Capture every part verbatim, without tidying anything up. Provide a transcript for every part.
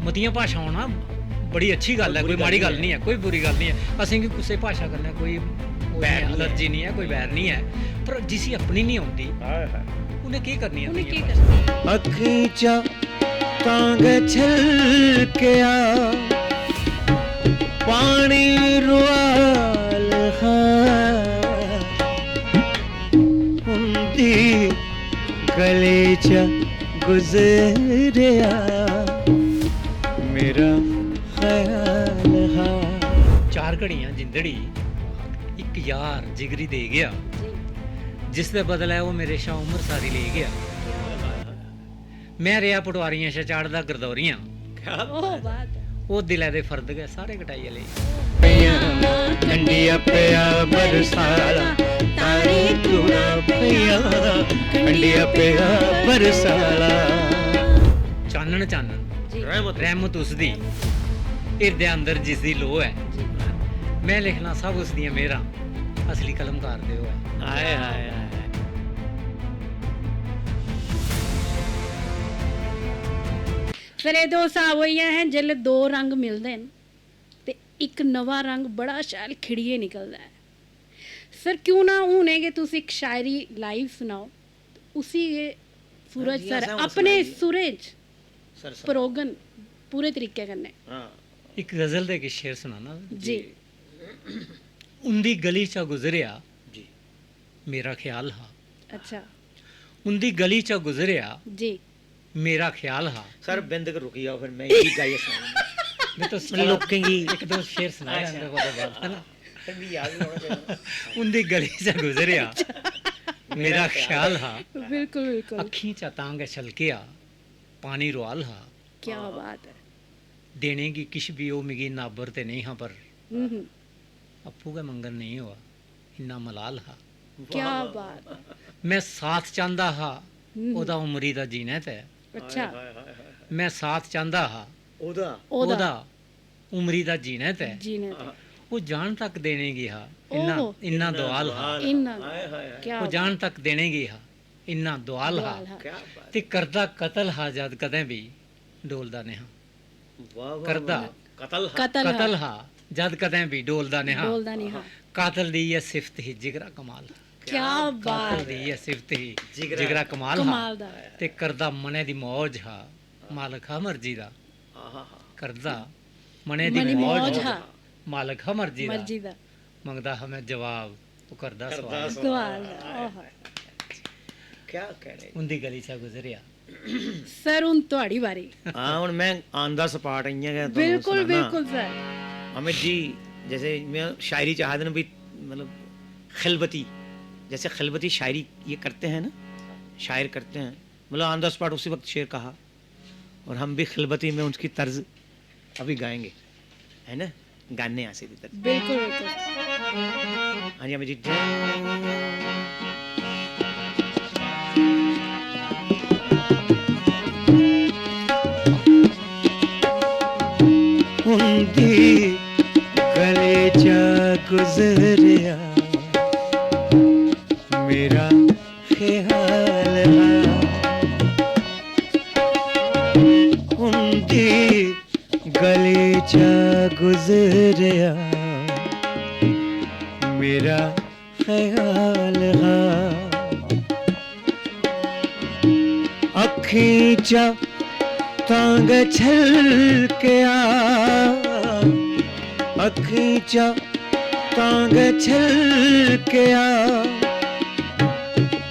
मतियां भाशां होना बड़ी अच्छी गल्ल ऐ, कोई माड़ी गल्ल निं ऐ, कोई बुरी गल्ल निं ऐ। असेंगी कुसै भाशा कन्नै कोई, कोई allergy निं ऐ, कोई बैर निं ऐ, पर जिसी अपनी निं औंदी, उ'नें केह् करनी ऐ? अक्खीं चा तां गै छलकेआ पानी रुआल हा, उं'दी गली चा गुजरेआ मेरा ख्याल हा। चार घड़ियां जिंदड़ी इक यार जिगरी दे गेआ, जिसदे बदलै ओह् मेरे शा उम्र सारी लेई गेआ। में रेहा पटवारियें शा चाढ़दा गरदौरियां। क्या बात ऐ। ओह् दिलै दे फर्द गै सारे कटाइयै लेई। कंडिया पेआ बरसाला, तारे क्यों ना पइयां, कंडिया पेआ बरसाला। चानन चानन, रहमत उसदी, हिरदे अंदर जिसदी लोऽ ऐ। में लिखना सब उसदियां मेहरां, असली कलमकार ते ओह् ऐ। हाय, हाय, हाय। सर, एह् ते ओह् स्हाब होई गेआ ऐ, जेल्लै दो रंग मिलदे न ते इक नमां रंग बड़ा शैल खिड़ियै निकलदा ऐ। सर, क्यों ना हूनै गै तुस इक शायरी live सनाओ, उसी गै सूरज सर अपने सुरें च परोगन पूरे तरीके कन्नै। इक गजल दे किश शेर सनाना। जी। उं'दी गली चा गुजरेआ, मेरा ख्याल हा। अच्छा। उं'दी गली चा गुजरेआ, जी। मेरा ख्याल हा। सर, बिंद कर रुकी जाओ, फिर मैं ये गाइयै सनाऊंगा। में तो मतलब, लोकें गी इक दो शेर सनाया अच्छा। उं'दे कोला बाद, है ना? फिर भी याद भी होना चाहिए। उं'दी गली चा गुजरेआ, मेरा ख्याल हा। बिल्कुल, बिल्कुल। अक्खीं चा तां गै छलकेआ, पानी रुआल हा। क्या बात ऐ। देने गी किश बी ओह् मिगी नाबर ते नेईं हा, पर हम्म, आपूं गै मंगन नेईं होआ, इन्ना मलाल हा। क्या बात ऐ। में साथ चांह्दा हा हम्म। ओह्दा उमरी दा जीने तै। अच्छा। में साथ चांह्दा हा ओह्दा ओह्दा ओह्दा उमरी दा जीने तै। जीने ते ओह् जान तक देने गी हा, इन्ना ओहो। इन्ना दुआल हा। इन्ना हाय हाय हाय। क्या ओह् जान तक देने गी हा, इन्ना दुआल हा। दुआल हा। क्या बात। ते करदा कतल हा जद कदें बी डोलदा नेहा। वाह वाह करदा वाह। कतल हा। कतल कतल हा। हा जद कदें बी डोलदा नेहा। डोलदा नेहा। कातल दी इ'यै सिफत ही, जिगरा कमाल हा। क्या बात कातल दी इ'यै सिफत ही, जिगरा। जिगरा कमाल हा। कमाल दा। ते करदा मनै दी मौज हा, मालक हा मर्जी दा। आहा हा। करदा मनै दी मनै दी मौज मौज हा, हा। मालक हा मर्जी दा। मर्जी दा। मंगदा हा में जवाब, ओह् करदा करदा सवाल। सवाल। सवाल दा। ओहो। क्या कहने। उं'दी गली चा गुजरेआ। सर, हून थुआढ़ी बारी। हां, हून में on the spot इ'यां गै तुहानू बिल्कुल, सनाना। बिल्कुल सर। अमित जी, जैसे में शायरी च आखदे न भी, मतलब, खिलबती, जैसे खिलबती शायरी ये करते हैं ना, शायर करते हैं, मतलब, on the spot उसी वक्त शेर कहा, और हम भी खिलबती में उसकी तर्ज अभी गाएंगे, है ना, गाने ऐसे भी तर्ज। बिल्कुल, बिल्कुल। हाँ जी, अमित जी। उंदी गली चा गुजरेआ मेरा ख्याल हा। उंदी गली चा गुजरेआ मेरा ख्याल हा। अक्खीं चा तां गै छलकेआ, अक्खीं चा तां गै छलकेआ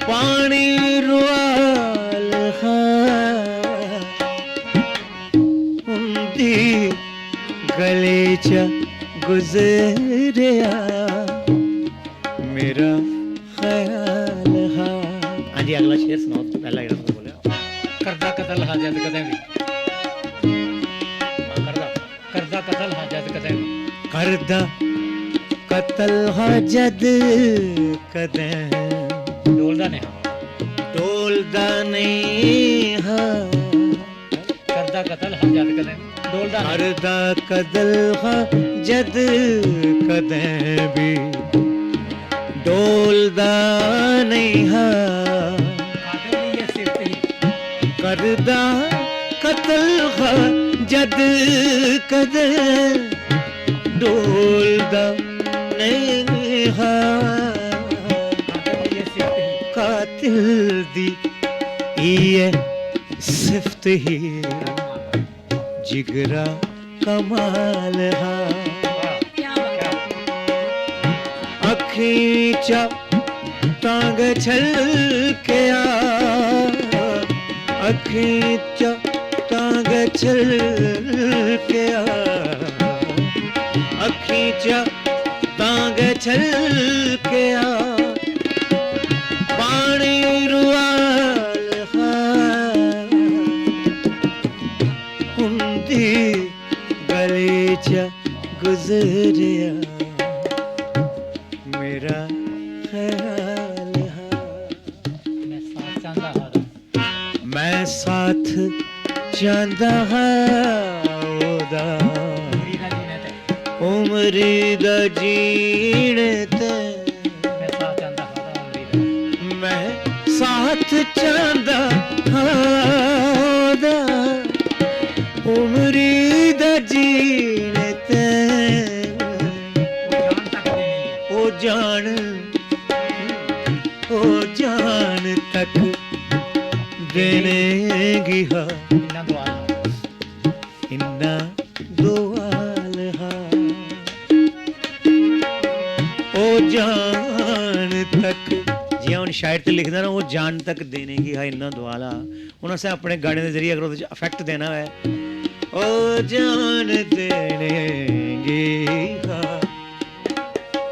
पानी रुआल हा। उंदी गली च गुजरेआ मेरा ख्याल हा। हाँ जी, अगला शेर सुनाओ, पहला जेह्ड़ा तुसें बोलेआ। करदा कतल हा जद कदें बी। हाँ, करदा। करदा कतल हा जद कदें बी। करदा कतल हा जद कदें। डोलदा नेहा। डोलदा नहीं हा। करदा कतल हा जद कदें। डोलदा नेहा। करदा कतल हा जद कदें बी। डोलदा नहीं हा। कातल दी ये सिफत ही। करदा कतल हा जद कदें डोलदा नेईं हा। कातिल दी इ'यै सिफत ही, जिगरा कमाल हा। अक्खीं चा तां गै छलकेआ, अक्खीं चा तां गै छलकेआ, अक्खीं चा तां गै छलकेआ, पानी रुआल हा। उं'दी गली च गुजरेआ मेरा ख्याल हा। मैं साथ चांह्दा हा ओह्दा। मैं साथ चांह्दा हा ओह्दा। उमरी दा जीने ते। उमरी दा जीने ते। मैं साथ चांह्दा हा ओह्दा उमरी दा। मैं साथ चांह्दा हा ओह्दा। उमरी दा जीने ते। ओह् जान, ओह् जान तक देने गी हा। इन्ना दुआर। इन्ना दुआल हा। ओह् जान तक, जि'यां हून शायर ते लिखदा ना, ओह् जान तक देने गी हा इन्ना दुआला। हून असें अपने गाने दे जरिए अगर ओह्दे च अफेक्ट देना होऐ, ओह् जान देने गी हा,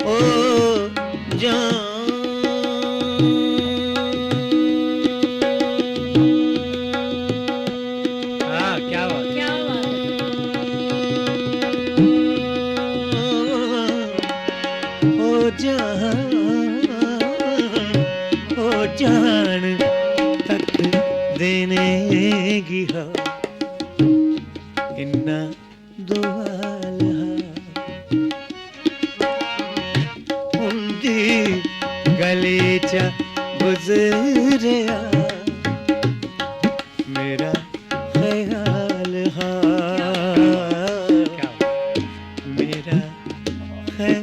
ओह् जान। हाँ, क्या बात। क्या बात है। ओ जान, ओ जान तक देने गी हा, इन्ना दुआल हा। उं'दी गली चा गुजरेआ मेरा ख्याल हा, मेरा ख्याल हा,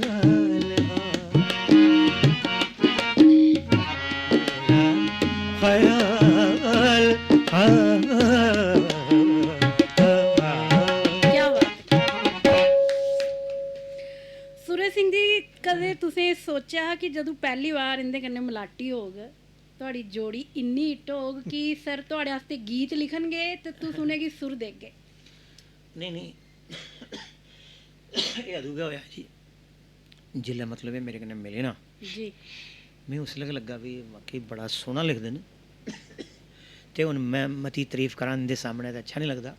मेरा ख्याल हा। क्या बात। सूरज सिंह जी, कदें तुसें सोचेआ हा कि जदूं पैह्ली बार इं'दे कन्नै मलाटी होग, थुआढ़ी जोड़ी इन्नी हिट होग कि सर थुआढ़े आस्तै गीत लिखनगे ते तुस उ'नेंगी सुर देगे? नेईं, नेईं। एह् अदूं गै होआ जी, जिसलै, मतलब, एह् मेरे कन्नै मिले ना, जी। में उसलै गै लग्गा भी वाकई बड़ा सोह्ना लिखदे न। ते हून में मती तारीफ करां इं'दे सामनै ते अच्छा निं लगदा,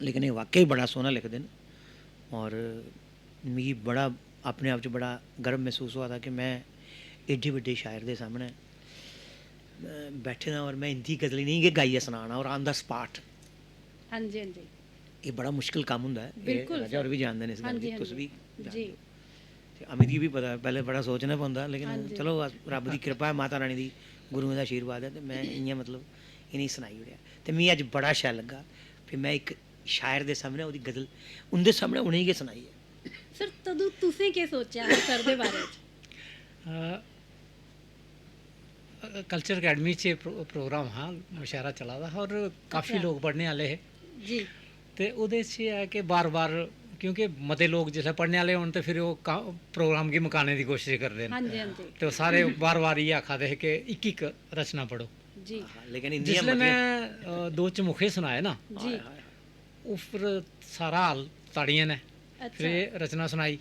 लेकिन एह् वाकई बड़ा सोह्ना लिखदे न। और मिगी बड़ा, अपने आप च बड़ा गर्व मसूस होआ दा कि में एड्डे बड्डे शायर दे सामनै, अ, बैठे दा और में इं'दी गजल नेईं गै गाइयै सनाना और on the spot। हां जी, हां जी। एह् बड़ा मुश्किल कम्म होंदा ऐ। एह् बिल्कुल राजा सर। होर बी जानदे न इस गल्ल हां जी, गी, हां तुस जी। बी जानदे जी। ओ। ते अमित गी बी पता ऐ, पैह्लें बड़ा सोचना पौंदा, लेकिन हां जी। चलो, अस, रब्ब दी किरपा ऐ, माता रानी दी, गुरुएं दा आशीर्वाद ऐ, ते में इ'यां, मतलब, इ'नेंगी सनाई ओड़ेआ। ते मिगी अज्ज बड़ा शैल लग्गा, फ्ही में इक शायर दे सामनै ओह्दी गजल, उं'दे सामनै उ'नेंगी गै सनाई ऐ। सर, तदूं तुसें केह् सोचेआ हा सर दे बारे च? अ, कल्चर अकैडमी च एह् प्रो-, प्रोग्राम हा, मुशायरा चला दा हा और काफी अच्छा। लोक पढ़ने आह्ले हे। जी। ते ओह्दे च एह् ऐ कि बार-बार, क्योंकि मते लोक जिसलै पढ़ने आह्ले होन ते फिर ओह् का-, प्रोग्राम गी मकाने दी कोशश करदे न। हां जी, हां जी। ते ओह् सारे बार-बार इ'यै आखा दे हे कि इक-इक रचना पढ़ो। जी। आहा, लेकिन इन्नियां जिसलै मतियां में, अ, दो चमुखे सनाए ना, जी। हाय, हाय, हाय। उस पर सारा हाल ताड़ियां न। अच्छा। फिर एह् रचना सनाई।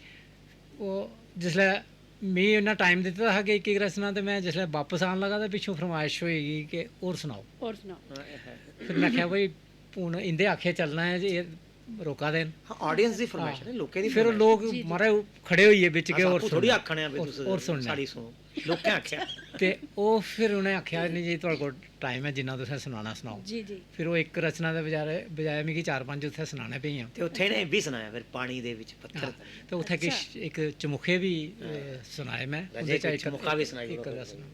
ओह् जिसलै मिगी इन्ना टाइम दित्ते दा हा कि इक-इक रचना, ते में जिसलै बापस आन लगा ते पिच्छों फरमाइश होई गेई कि होर सनाओ। होर सनाओ। हाय, हाय। फिर में आखेआ, "भाई, हून इं'दे आखेआ चलना ऐ जे एह् रोका दे न।" हाँ, audience दी फरमाइश हां। है, लोकें दी फिर ओह् फरमाइश। लोक, जी, जी। महाराज, खड़े होई गे बिच के होर आपूं थोड़ी सुनना। आखने आं, "भाई, होर, तुस होर सुनना। साढ़ी सुनो।" लोकें आखेआ। ते ओह् फिर उ'नें आखेआ, "नहीं जी, थुआढ़े कोल टाइम ऐ, जिन्ना तुसें सनाना, सनाओ।" जी, जी। फिर ओह् इक रचना दे बजाए, बजाए मिगी चार पंज उत्थै सनाने पेइयां। ते उत्थै इ'नें एह् बी सनाया, फिर पानी दे बिच पत्थर। हां, ते उत्थै अच्छा। किश इक चमुखे बी, अ, हां। सनाए में। राजा, उं'दे चा इक इक चमुखा बी सनाई इक ओड़ो। रचना।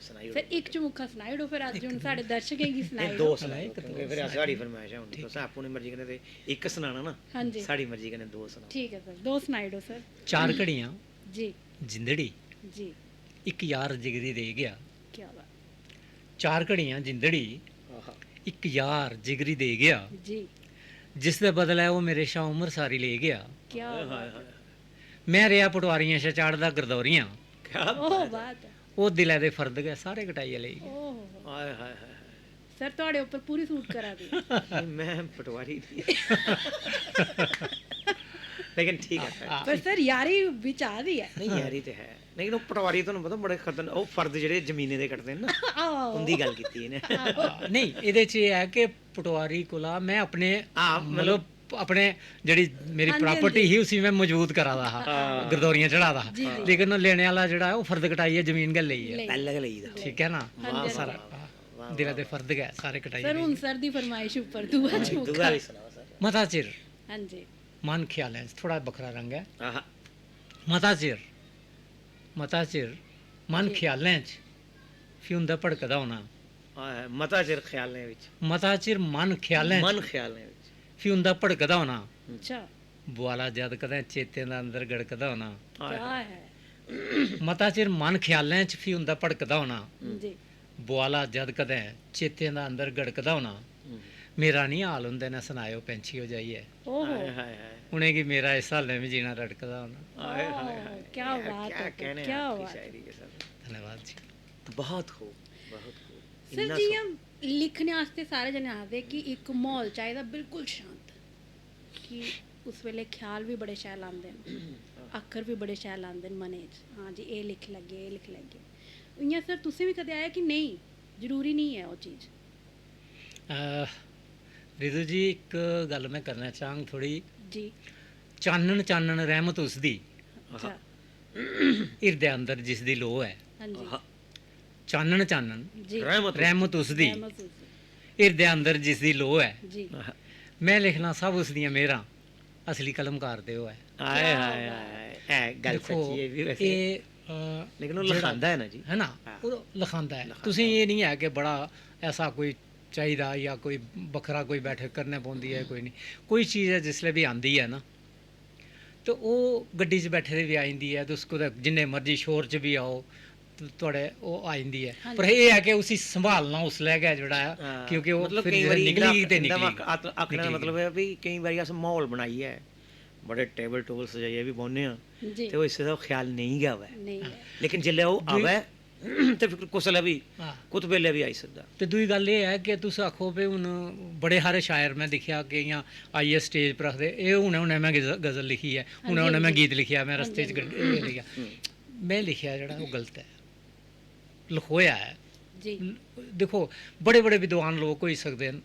सनाई सर, इक चमुखा सनाई ओड़ो, फिर अज्ज हून साढ़े दर्शकें गी सनाई दो ओड़ो। सनाओ, क्योंकि फिर साढ़ी फरमाइश है, हून तुस अपनी मर्जी कन्नै ते इक सनाना ना, हां जी। साढ़ी मर्जी कन्नै दो सनाओ। ठीक है सर, दो सनाई ओड़ो सर। चार घड़ियां जी। जिंदड़ी, जी। इक यार जिगरी दे गया। क्या बात। चार घड़ियां जिंदड़ी, आहा। इक यार जिगरी दे गया। जी। जिसदे बदलै ओह् मेरे शा उम्र सारी लेई गेआ। क्या हाय, हाय, बात है। हाय। में रेहा पटवारियें शा चाढ़दा गरदौरियां। क्या ओह बात है। ओह् दिलै दे फर्द गै सारे कटाइयै लेई गेआ। ओह। हाय, हाय, हाय, हाय। सर, थुआढ़े उप्पर पूरी सूट करा दी। नहीं, मैं पटवारी नहीं। लेकिन ठीक है, खैर। हाँ। पर सर, यारी बिच आ दी है। नहीं, यारी ते है, लेकिन ओह् पटवारी, तुहानू पता, बड़े खतरनाक, ओह् फर्द जेह्ड़े जमीनै दे कटदे न ना, आहो। उंदी गल्ल कीती इ'नें। नेईं, एह्दे च एह् ऐ कि पटवारी कोला में अपने हां, मतलब अपने जेह्ड़ी मेरी हां जी, हां प्रापर्टी जी। ही, उसी में मजबूत करा दा हा, हां। गरदौरियां चढ़ा दा हा। जी, जी। लेकिन ओह् लेने आह्ला जेह्ड़ा ऐ, ओह् फर्द कटाइयै जमीन गै लेई गेआ। लेई। पैह्लें गै लेई गेदा। लेई। ठीक ऐ ना? हां वाह, जी, वाह, हां सारा वाह, वाह, दिलै वाह। दे फर्द गै सारे कटाइयै सर, लेई हून गेआ। सर दी फरमाइश उप्पर दूआ दूआ चमुखा। भी सनाओ सर। मता चिर हां जी। मन ख्यालें च, थोड़ा बक्खरा रंग ऐ। आहा। मता चिर, मता चिर मन जी। ख्यालें च, फ्ही उं'दा भड़कदा होना। आहा, मता चिर ख्यालें बिच। मता चिर मन ख्यालें च, मन ख्यालें बिच। फ्ही उं'दा भड़कदा होना। अच्छा। बुआला जद कदें चेतें दा अंदर गड़कदा होना। हाय, क्या हाय। है। मता चिर मन ख्यालें च, फ्ही उं'दा भड़कदा होना। जी। बुआला जद कदें चेतें दा अंदर गड़कदा होना। हम्म। मेरा निं हाल उं'दे नै सनाएओ पैंछियो जाइयै। ओहो। हाय, हाय, हाय। उ'नेंगी मेरा इस हालें बी जीना रड़कदा होना। हाय, हाय, हाय। क्या यार, बात क्या है, कहने क्या आपकी बात है। शायरी के साथ। धन्यवाद जी। बहुत खूब, बहुत खूब। सर, इन्ना जि'यां लिखने आस्तै सारे जने आखदे कि इक म्हौल चाहिदा बिल्कुल शांत, कि उस बेल्लै ख्याल बी बड़े शैल आंदे न, अक्खर बी बड़े शैल आंदे न मनै च, हां जी, एह् लिखी लैगे, एह् लिखी लैगे। इ'यां सर, तुसें बी कदें आया कि नेईं, जरूरी निं ऐ ओह् चीज? अह, रितु जी, इक गल्ल में करना चाहंग थोड़ी। जी। चानन चानन रहमत उसदी, अच्छा। हिरदे अंदर जिसदी लोऽ ऐ। हां जी। आहा। चानन चानन जी। रहमत रहमत उसदी, रहमत उसदी। हिरदे अंदर जिसदी लोऽ ऐ। जी। में लिखना सब उसदियां मेहरां, असली कलमकार ते ओह् ऐ। हाय, क्या हाय, बात। हाय। ऐ गल्ल दिक्खो, सच्ची ऐ भी वैसे। एह्, अ, लेकिन ओह् जेह्ड़ा लखांदा ऐ ना जी। है ना? हां। ओह् लखांदा ऐ। लखांदा तुसें ऐ। एह् निं ऐ कि बड़ा ऐसा कोई चाहिदा जां कोई बक्खरा कोई बैठक करने पौंदी ऐ, कोई निं। कोई चीज ऐ जिसलै बी आंदी ऐ ना, ते ओह् गड्डी च बैठे दे बी आई जंदी ऐ, तुस कुतै जिन्ने मर्जी शोर च बी आओ, ते थुआढ़े ओह् आई जंदी ऐ। हां पर जी। एह् ऐ कि उसी संभालना उसलै गै जेह्ड़ा ऐ, हां, क्योंकि ओह् मतलब फिर केईं जिसलै बारी निकली इंदा, गेई ते इंदा निकली मक-, आत-, आखने दा निकली मतलब ऐ भी केईं बारी अस म्हौल बनाइयै बड़े टेबल टूबल सजाइयै बी बौह्ने आं, जी। ते ओह् इस दा ख्याल नेईं गै आवै। नेईं ऐ। लेकिन जिसलै ओह् दूई- आवै ते फिर कुसलै बी, हां। कुत बेल्लै बी आई सकदा। ते दूई गल्ल एह् ऐ कि तुस आखो भई, हून बड़े हारे शायर में दिक्खेआ कि इ'यां आइयै स्टेज पर आखदे, "एह् हुनै हुनै में गज़-, गज़ल लिखी ऐ, हुनै हां जी, हुनै में हां जी। गीत लिखेआ, में हां रस्ते जी, च हां जी। गड्डी लिखेआ।" में लिखेआ जेह्ड़ा, ओह् गलत ऐ, लखोया ऐ। जी। दिक्खो, बड़े बड़े विद्वान लोक होई सकदे न,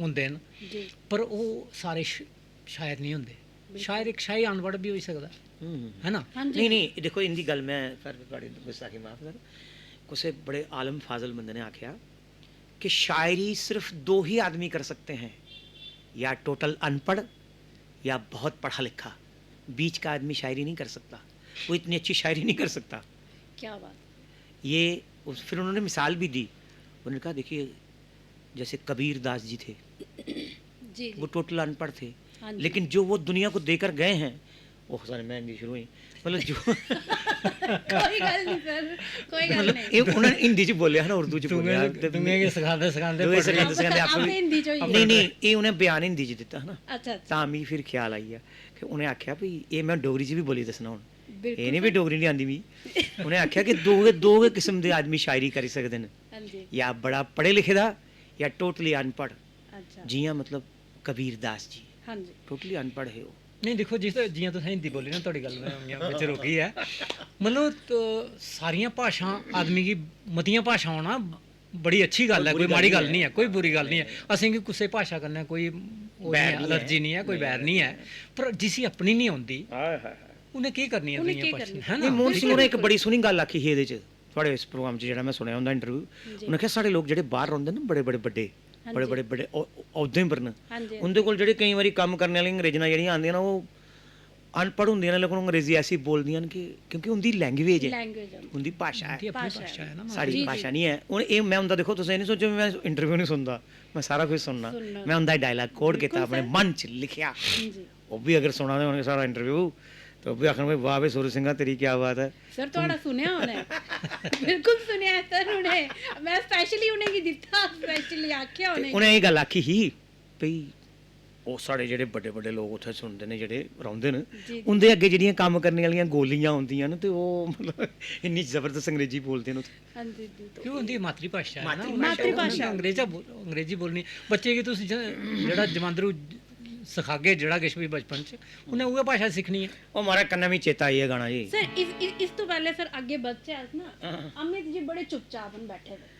होंदे न, जी। पर ओह् सारे श-, शायर निं होंदे। बिल्कुल। शायर इक शाही अनपढ़ बी होई सकदा, हम्म। है ना? हां जी। नहीं, नहीं, देखो, इंदी गल्ल में, सर, थुआढ़ी गुस्ताखी माफ करो, कुसै बड़े आलम फाजल बंदे ने आख्या कि शायरी सिर्फ दो ही आदमी कर सकते हैं, या टोटल अनपढ़ या बहुत पढ़ा लिखा। बीच का आदमी शायरी नहीं कर सकता, वो इतनी अच्छी शायरी नहीं कर सकता। क्या बात। ये उस, फिर उन्होंने मिसाल भी दी, उन्होंने कहा, देखिए, जैसे कबीर दास जी थे, जी, जी। वो टोटल अनपढ़ थे, हाँ जी। लेकिन जो वो दुनिया को देकर गए हैं, ओह, सॉरी, मैं हिंदी शुरू हुई, मतलब, जो कोई गल्ल नहीं सर, कोई गल्ल मतलब, नहीं। ये उन्होंने हिंदी च बोलेआ हा ना, उर्दू च बोलेआ हा, ते दूएं गी सखांदे सखांदे दूए पढ़दे। सखांदे सखांदे आप आपूं हिंदी च होई नहीं, नहीं, ये उन्हें बयान हिंदी च दित्ता हा ना, अच्छा, अच्छा। तां मिगी फिर ख्याल आई गेआ कि उ'नें आखेआ, "भी एह् में डोगरी च बी बोलियै दस्सना हून, बिल्कुल एह् निं भी सर। डोगरी निं आंदी मिगी।" उ'नें आखेआ कि दो गै, दो गै किस्म दे आदमी शायरी करी सकदे न, हाँ जी। या बड़ा पढ़े लिखे दा, या टोटली अनपढ़। अच्छा। जियां, मतलब, कबीर दास जी, हाँ जी। टोटली अनपढ़ हे ओह्। नहीं, दिक्खो, जिस, जियां तुसें हिंदी बोली ना, थुआढ़ी गल्ल में इ'यां बिच रुकी ऐ। मतलब, तो सारियां भाशां आदमी गी, मतियां भाशां औना बड़ी अच्छी गल्ल ऐ, कोई माड़ी गल्ल नहीं ऐ, कोई बुरी गल्ल नहीं ऐ। असेंगी कुसै भाशा कन्नै कोई ओह् बैर नहीं ऐ, नहीं ऐ। एलर्जी नहीं ऐ, कोई बैर नहीं ऐ। पर जिसी अपनी नहीं औंदी, हाय, हाय, हाय। उ'नें केह् करनी ऐ उ'नें दुनिया केह् भाशा, करनी ऐ? है ना? नहीं, मोहन सिंह बिल्कुल, होरें इक बिल्कुल। बड़ी सोहनी गल्ल आखी ही एह्दे च, थुआढ़े इस प्रोग्राम च जेह्ड़ा में सुनेआ उं'दा इंटरव्यू। जी। उ'नें आखेआ, साढ़े लोक जेह्ड़े बाहर रौंह्दे ना, बड़े बड़े बड्डे, हाँ बड़े जी। बड़े बड्डे औ-, औह्दें पर न, हाँ जी। उं'दे कोल जेह्ड़े केईं बारी कम्म करने आह्ले अंग्रेजां जेह्ड़ियां आंदियां ना, ओह् अनपढ़ होंदियां न, लेकिन ओह् अंग्रेजी ऐसी बोलदियां न कि, क्योंकि उं'दी लैंग्वेज ऐ, लैंग्वेज उं'दी भाशा ऐ। उं'दी अपनी भाशा ऐ। भाशा ऐ ना मां। साढ़ी जी, भाशा नहीं है। हून एह्, मैं उं'दा, दिक्खो, तुसें एह् नहीं सोचो मैं इंटरव्यू नहीं सुनदा, मैं सारा कुछ सुनना। सुनना। मैं उं'दा डायलॉग कोड बिल्कुल कीता अपने सर। मन च लिखेआ। जी। ओह् भी अगर सुना दे होन साढ़ा इंटरव्यू, तो ओह् भी आखन, "भाई, वाह भाई सूरज सिंह, तेरी क्या बात है।" सर, थुआढ़ा सुनेआ उ'नें? बिल्कुल सुनेआ ऐ सर उ'नें। मैं स्पैशली उ'नेंगी दित्ता, स्पैशली आखेआ ते उ'नेंगी। उ'नें एह् गल्ल आखी ही भई, ओह् साढ़े जेह्ड़े बड्डे बड्डे लोक उत्थै सुनदे न, जेह्ड़े रौंह्दे न, जी, जी। उं'दे अग्गें जेह्ड़ियां कम्म करने आह्लियां गोलियां औंदियां न, ते ओह्, मतलब, इन्नी जबरदस्त अंग्रेजी बोलदे न उत्थै। हां जी, जी। क्यों उं'दी मातृभाशा ऐ ना, मातृभाशा। मातृभाशा। अंग्रेजा बोल-, अंग्रेजी बोलनी। बच्चे गी तुस ज-, जेह्ड़ा जमांदरू सखागे, जेह्ड़ा किश बी बचपन च, उ'न्नै उ'ऐ भाशा सिक्खनी ऐ। ओह्, महाराज, कन्नै मिगी चेता आई गेआ गाना जी। सर, इस, इस, इस तो पैह्लें सर अग्गें बधचै अस ना। हां। अमित जी बड़े चुपचाप न बैठे दे।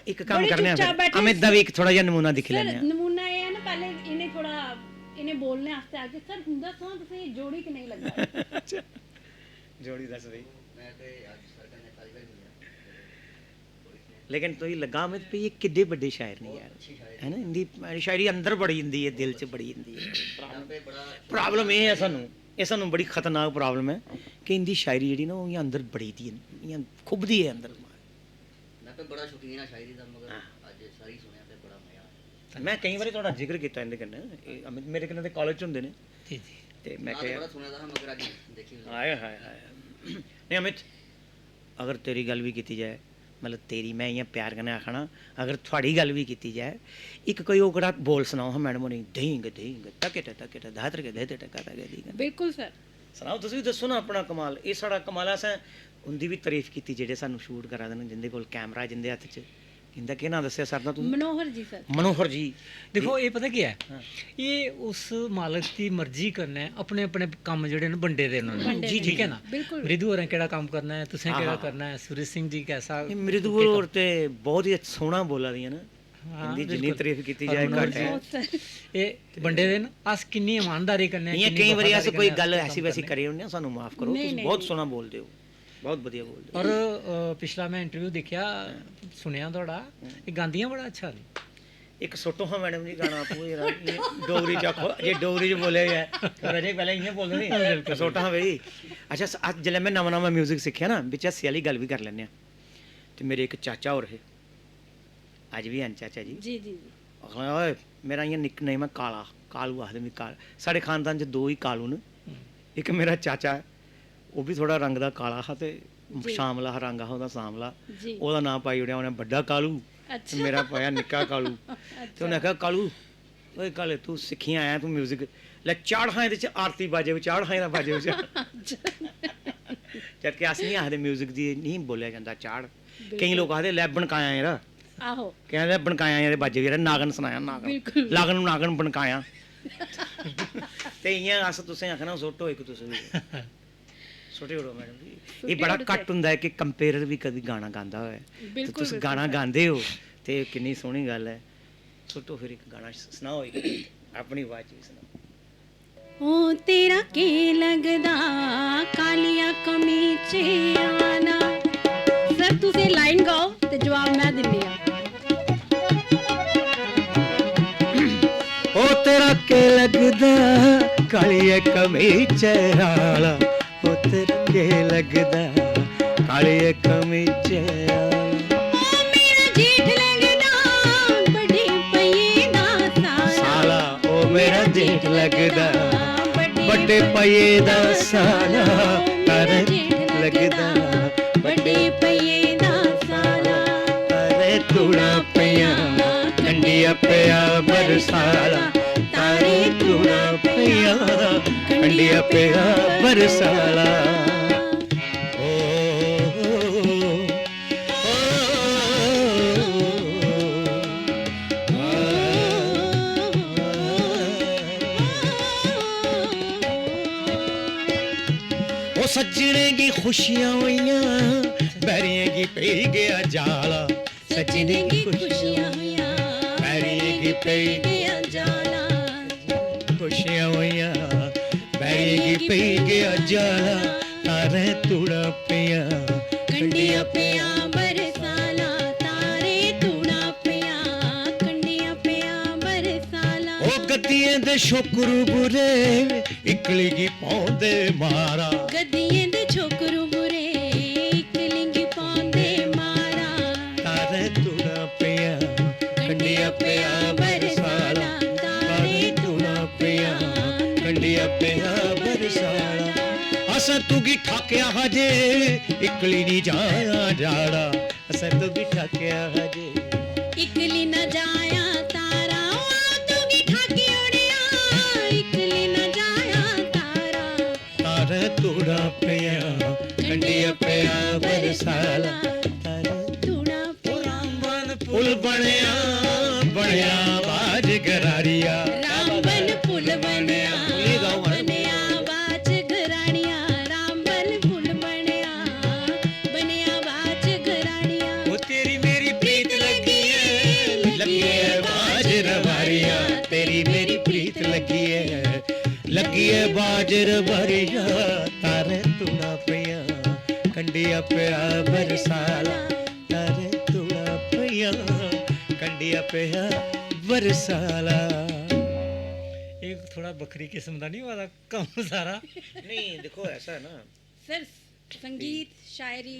इक कम्म बड़े करने आं चुपचाप फिर, बैठे अमित दा स-, बी इक थोह्ड़ा जेहा नमूना दिक्खी सर, लैन्ने आं। नमूना एह् ऐ ना, पैह्लें इ'नें थोह्ड़ा, इ'नें बोलने आस्तै आखदे, "सर, दस्सो हां, तुसें एह् जोड़ी कनेही लग्गा दी?" अच्छा, जोड़ी दस्स बई। मैं ते अज्ज सर कन्नै पैह्ली बारी मिलेआ। लेकिन तुगी लग्गा, अमित, भी एह् किड्डे बड्डे शायर न यार, है ना? इं'दी शायरी अंदर बड़ी जंदी ऐ, दिल च बड़ी जंदी ऐ। प्रॉब्लम एह् ऐ सानूं, एह् सानूं बड़ी खतरनाक प्रॉब्लम ऐ कि इं'दी शायरी जेह्ड़ी ना, ओह् इ'यां अंदर बड़ी दी ऐ, इ'यां खुब्भदी ऐ अंदर। मैं पे बड़ा शौकीन हा शायरी दा, मगर हाँ। अज्ज सारी सुनेआ ते बड़ा मजा आया। मैं केईं बारी थुआढ़ा जिक्र कीता इं'दे कन्नै, एह् अमित मेरे कन्नै ते कालेज च होंदे न। जी, जी। ते मैं नां ते आखेआ, बड़ा सुने दा हा, मगर अज्ज दिक्खी लैओ। हाय, हाय, हाय। नहीं अमित, अगर तेरी गल्ल बी कीती जाए, मतलब, तेरी, मैं इ'यां प्यार कन्नै आखना, अगर थुआढ़ी गल्ल बी कीती जाए, इक कोई ओह्कड़ा बोल सनाओ हां मैडम होरें गी, देईं गै, देईं गै, तके टे, तके टे, धातर गै, दे ते टका ता गै दी गै। बिल्कुल सर। सनाओ, तुस बी दस्सो ना अपना कमाल। एह् साढ़ा कमाल ऐ, असें उं'दी बी तारीफ कीती जेह्ड़े सानूं शूट करा दे न, जिं'दे कोल कैमरा, जिं'दे हत्थ च। इं'दा केह् नांऽ दस्सेआ सर दा तुसें? मनोहर जी सर। मनोहर जी। दिक्खो, एह् पता केह् ऐ? हां। एह् उस मालक दी मर्जी कन्नै अपने अपने कम्म जेह्ड़े न बंडे दे न उ'नें। बंडे जी, दे। जी, ठीक ऐ ना? बिल्कुल। मृदु होरें केह्ड़ा कम्म करना ऐ, तुसें हां, केह्ड़ा हां। करना ऐ, सूरज सिंह जी कैसा? एह् मृदु होर ते बहुत ही सोह्ना बोला दियां न। हां, इं'दी जिन्नी बिल्कुल। तारीफ कीती जाए, मनोहर घट्ट ऐ। बहुत सर। एह् बंडे दे न, अस किन्नी ईमानदारी कन्नै, इ'यां किन्नी केईं बारी अस वफादारी कोई कन्नै गल्ल अपना ऐसी कम्म वैसी करने। करी ओड़ने आं, सानूं माफ करो। नेईं, तुस नेईं, बहुत नेईं। सोह्ना बोलदे हो, बहुत बधिया बोलदे हो। और अ, पिछला मैं इंटरव्यू दिक्खेआ, सुनेआ थुआढ़ा, एह् गांदियां बड़ा अच्छा न। इक सुट्टो हां मैडम जी गाना आपूं जरा, इ'यां डोगरी च आखो, जे डोगरी च बोलेआ जाए, और अजें पैह्लें इ'यां बोलदे नी। बिल्कुल। सुट्टो हां भाई। अच्छा, स-, अस, जिसलै में नमां नमां म्यूजिक सिक्खेआ ना, बिच हास्से आह्ली गल्ल बी करी लैन्ने आं। ते मेरे इक चाचा होर हे, अज्ज बी हैन चाचा जी। जी, जी, जी। आखना, "ओए, मेरा इ'यां निक नेम ऐ काला, कालू आखदे मिगी काला।" साढ़े खानदान च दो ही कालू न। इक मेरा चाचा ऐ, ओह् बी थोह्ड़ा रंग दा काला हा ते जी। शामला हा, रंग हा ओह्दा सांवला। जी। ओह्दा नांऽ पाई ओड़ेआ उ'नें बड्डा कालू, ते अच्छा। मेरा पाया निक्का कालू। ते उ'नें आखेआ, "कालू, ओए काले, तू सिक्खी आया, तूं म्यूजिक, लै चाढ़ हां एह्दे च आरती बाजे, चाढ़ हां एह्दा बाजे बिच।" जबकि अस निं आखदे, म्यूजिक दी निं बोलेआ जंदा चाढ़। केईं लोक आखदे, "लै बनकाया यरा।" आहो। केह् आखदे, "बनकाया यरा बाजे बी, यरा नागन सनाया, नागन।" बिल्कुल। "लागन, नागन बनकाया।" ते इ'यां अस तुसें आखना, "सुट्टो इक तुस बी।" सुट्टी ओड़ो मैडम जी। एह् सुट्टी बड़ा ओड़दे। घट्ट होंदा ऐ कि कंपेयर बी कदी गाना गांदा होऐ। ते बिल्कुल, तुस बिल्कुल गाना सर। गांदे ओ, ते किन्नी सोह्नी गल्ल ऐ। सुट्टो फिर इक गाना सनाओ, इक अपनी आवाज च बी सनाओ। ओ तेरा के लगदा कालिया कमीचे आना। सर, तुस एह् लाइन गाओ ते जवाब में दिन्नी आं। ओ तेरा के लगदा कालिया कमीचे आला, ओ तेरा के लगदा कालिया कमीचे आला। ओ मेरा जेठ लगदा बड़े पइये दा साला। साला, ओ मेरा जेठ लगदा बड्डे पइये दा साला, तारे लगदा बड्डे पइये दा साला। तारे तूड़ा पिया, कंडिया पिया बरसाला, तारे तूड़ा पिया, कंडिया पिया बरसाला। ओ, ओ, ओ, ओ, ओ। ओ सज्जने गी खुशियां होइयां, बैरियें गी पेई गेआ जाला। सज्जने गी खुशियां होइयां, बैरियें गी पेई गेआ जाला। खुशियां होइयां, बैरियें गी पेई गेआ जाला। तारे तूड़ा पिया, कंडिया पिया बरसाला। तारे तूड़ा पिया, कंडिया पिया बरसाला। ओ गद्दियें दे छोकरू बुरे इकली गी पौंदे मारा। गद्दियें दे छोकरू बुरे इकली गी पौंदे मारा। तारे तुड़ा पेआ, कंडिया पेआ बरसाला। तारे तुड़ा पेआ, कंडिया पेआ बरसाला। असें तुगी ठाकेआ हा जे इकली निं जाया जाड़ा। असें तुगी ठाकेआ हा जे इकली ना जाया तारा, ओ तुगी ठाकी ओड़ेआ। इकली ना जाया तारा, तारे तुड़ा पेआ, कंडिया पेआ बरसाला। तारे तुड़ा पेआ। रामबन पुल बनया, बनया बाज गरारिया। रामबन पुल बनया, ये गाओ, गाओ। बनया बाज गरारिया। रामबन पुल बनया, बनया बाज गरारिया। ओ तेरी मेरी प्रीत लगी है, लगी है बाज रबारिया। तेरी मेरी प्रीत लगी है, लगी है बाज रबारिया। तारे तुड़ा पेआ, कंडिया पेआ बरसाला। तारे तुड़ा पेआ, कंडिया पेआ बरसाला। ਇਹ ਥੋੜਾ ਵੱਖਰੀ ਕਿਸਮ ਦਾ ਨਹੀਂ ਹੋਇਆ ਕੰਮ ਸਾਰਾ? ਨਹੀਂ, ਦੇਖੋ, ਐਸਾ ਹੈ ਨਾ। सर, संगीत, शायरी,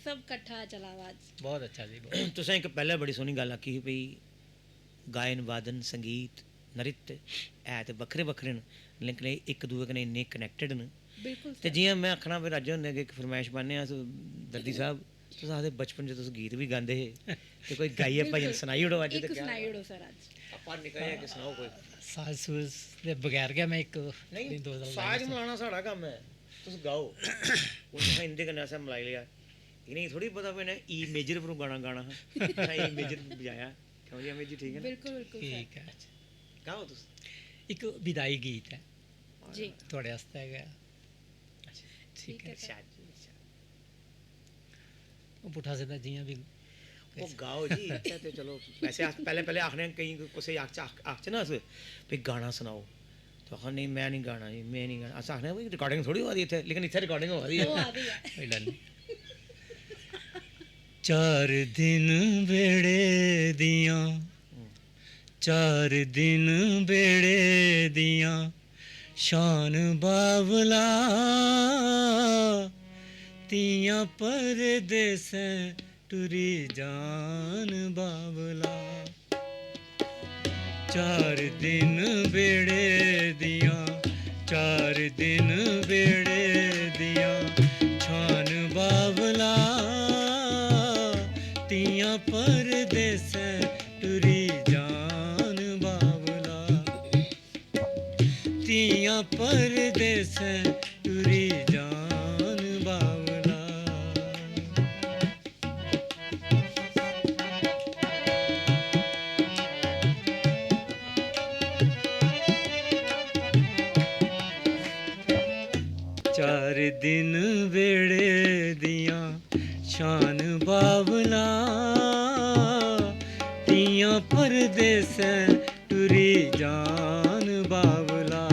सब कट्ठा चला दा अज्ज। ਬਹੁਤ ਅੱਛਾ ਜੀ, ਬਹੁਤ। तुसें इक पैह्लें बड़ी सोह्नी गल्ल आखी ही भई गायन, वादन, संगीत, नृत्य है ते बक्खरे बक्खरे न, लेकिन एह् इक दूए कन्नै इन्ने कनैक्टेड न। बिल्कुल ते सर। जि'यां में आखना भई राजा हुंदे अग्गें इक फरमाइश पान्ने आं अस, दर्दी साहब, तुस आखदे बचपन च तुस गीत बी गांदे हे ते कोई गाइयै भजन सनाई ओड़ो अज्ज। एक ते क्या सुनाई ओड़ो सर अज्ज। ਆਪਾਂ निक्का जिहा इक सनाओ कोई। ਸਾਜ਼ ਸੂਜ਼ ਦੇ ਬਗੈਰ क्या मैं एक नहीं, दो गल्लां साज सुना- मलाना साढ़ा कम्म है, तुस गाओ। हून तुसें इंदे कन्नै असें मलाई लेआ, इ'नेंगी थोड़ी पता भई इ'नें ई मेजर पर गाना गाना हा। असें ई मेजर बजाया। क्यों जी अमित जी, ठीक है ना? बिल्कुल बिल्कुल सर। ठीक है। गाओ तुस। ਇੱਕ ਵਿਦਾਈ ਗੀਤ ਹੈ जी। ਤੁਹਾਡੇ ਵਾਸਤੇ ਹੈਗਾ। ठीक है सर। शायद जी, शायद। ਉਹ ਪੁੱਠਾ ਸਿੱਧਾ ਜਿ'यां ਵੀ ਉਹ ਗਾਓ ਜੀ, ਇੱਥੇ ਤੇ ਚਲੋ, ਵੈਸੇ ਅਸ ਪਹਿਲੇ ਪਹਿਲੇ ਆਖਣੇ ਕਈ ਕੁਛ ਆਖ ਆਖਦੇ ਨਾ ਅਸ ਵੀ ਗਾਣਾ ਸੁਣਾਓ, ਤਾਂ ਆਖਣ ਨਹੀਂ, ਮੈਂ ਨਹੀਂ ਗਾਣਾ ਜੀ, ਮੈਂ ਨਹੀਂ ਗਾਣਾ। ਅਸ ਆਖਣੇ ਵੀ ਰਿਕਾਰਡਿੰਗ ਥੋੜੀ ਹੋ ਰਹੀ ਇੱਥੇ, ਲੇਕਿਨ ਇੱਥੇ ਰਿਕਾਰਡਿੰਗ ਹੋ ਰਹੀ ਉਹ ਹੈ। ਆ ਰਹੀ ਹੈ। ਕੋਈ ਗੱਲ ਨਹੀਂ। ਚਾਰ ਦਿਨ ਵੇੜੇ ਦੀਆਂ, ਚਾਰ ਦਿਨ ਵੇੜੇ ਦੀਆਂ ਸ਼ਾਨ ਬਾਵਲਾ, ਧੀਆਂ ਪਰਦੇਸੈਂ ਟੁਰੀ ਜਾਨ ਬਾਵਲਾ। ਚਾਰ ਦਿਨ ਵੇੜੇ ਦੀਆਂ, ਚਾਰ ਦਿਨ ਵੇੜੇ ਦੀਆਂ ਸ਼ਾਨ ਬਾਵਲਾ, ਧੀਆਂ ਪਰਦੇਸੈਂ ਟੁਰੀ ਜਾਨ ਬਾਵਲਾ। ਧੀਆਂ ਪਰਦੇਸੈਂ ਟੁਰੀ ਜਾਨ ਬਾਵਲਾ। ਚਾਰ ਦਿਨ ਵੇੜੇ ਦੀਆਂ ਸ਼ਾਨ ਬਾਵਲਾ, ਧੀਆਂ ਪਰਦੇਸੈਂ ਟੁਰੀ ਜਾਨ ਬਾਵਲਾ।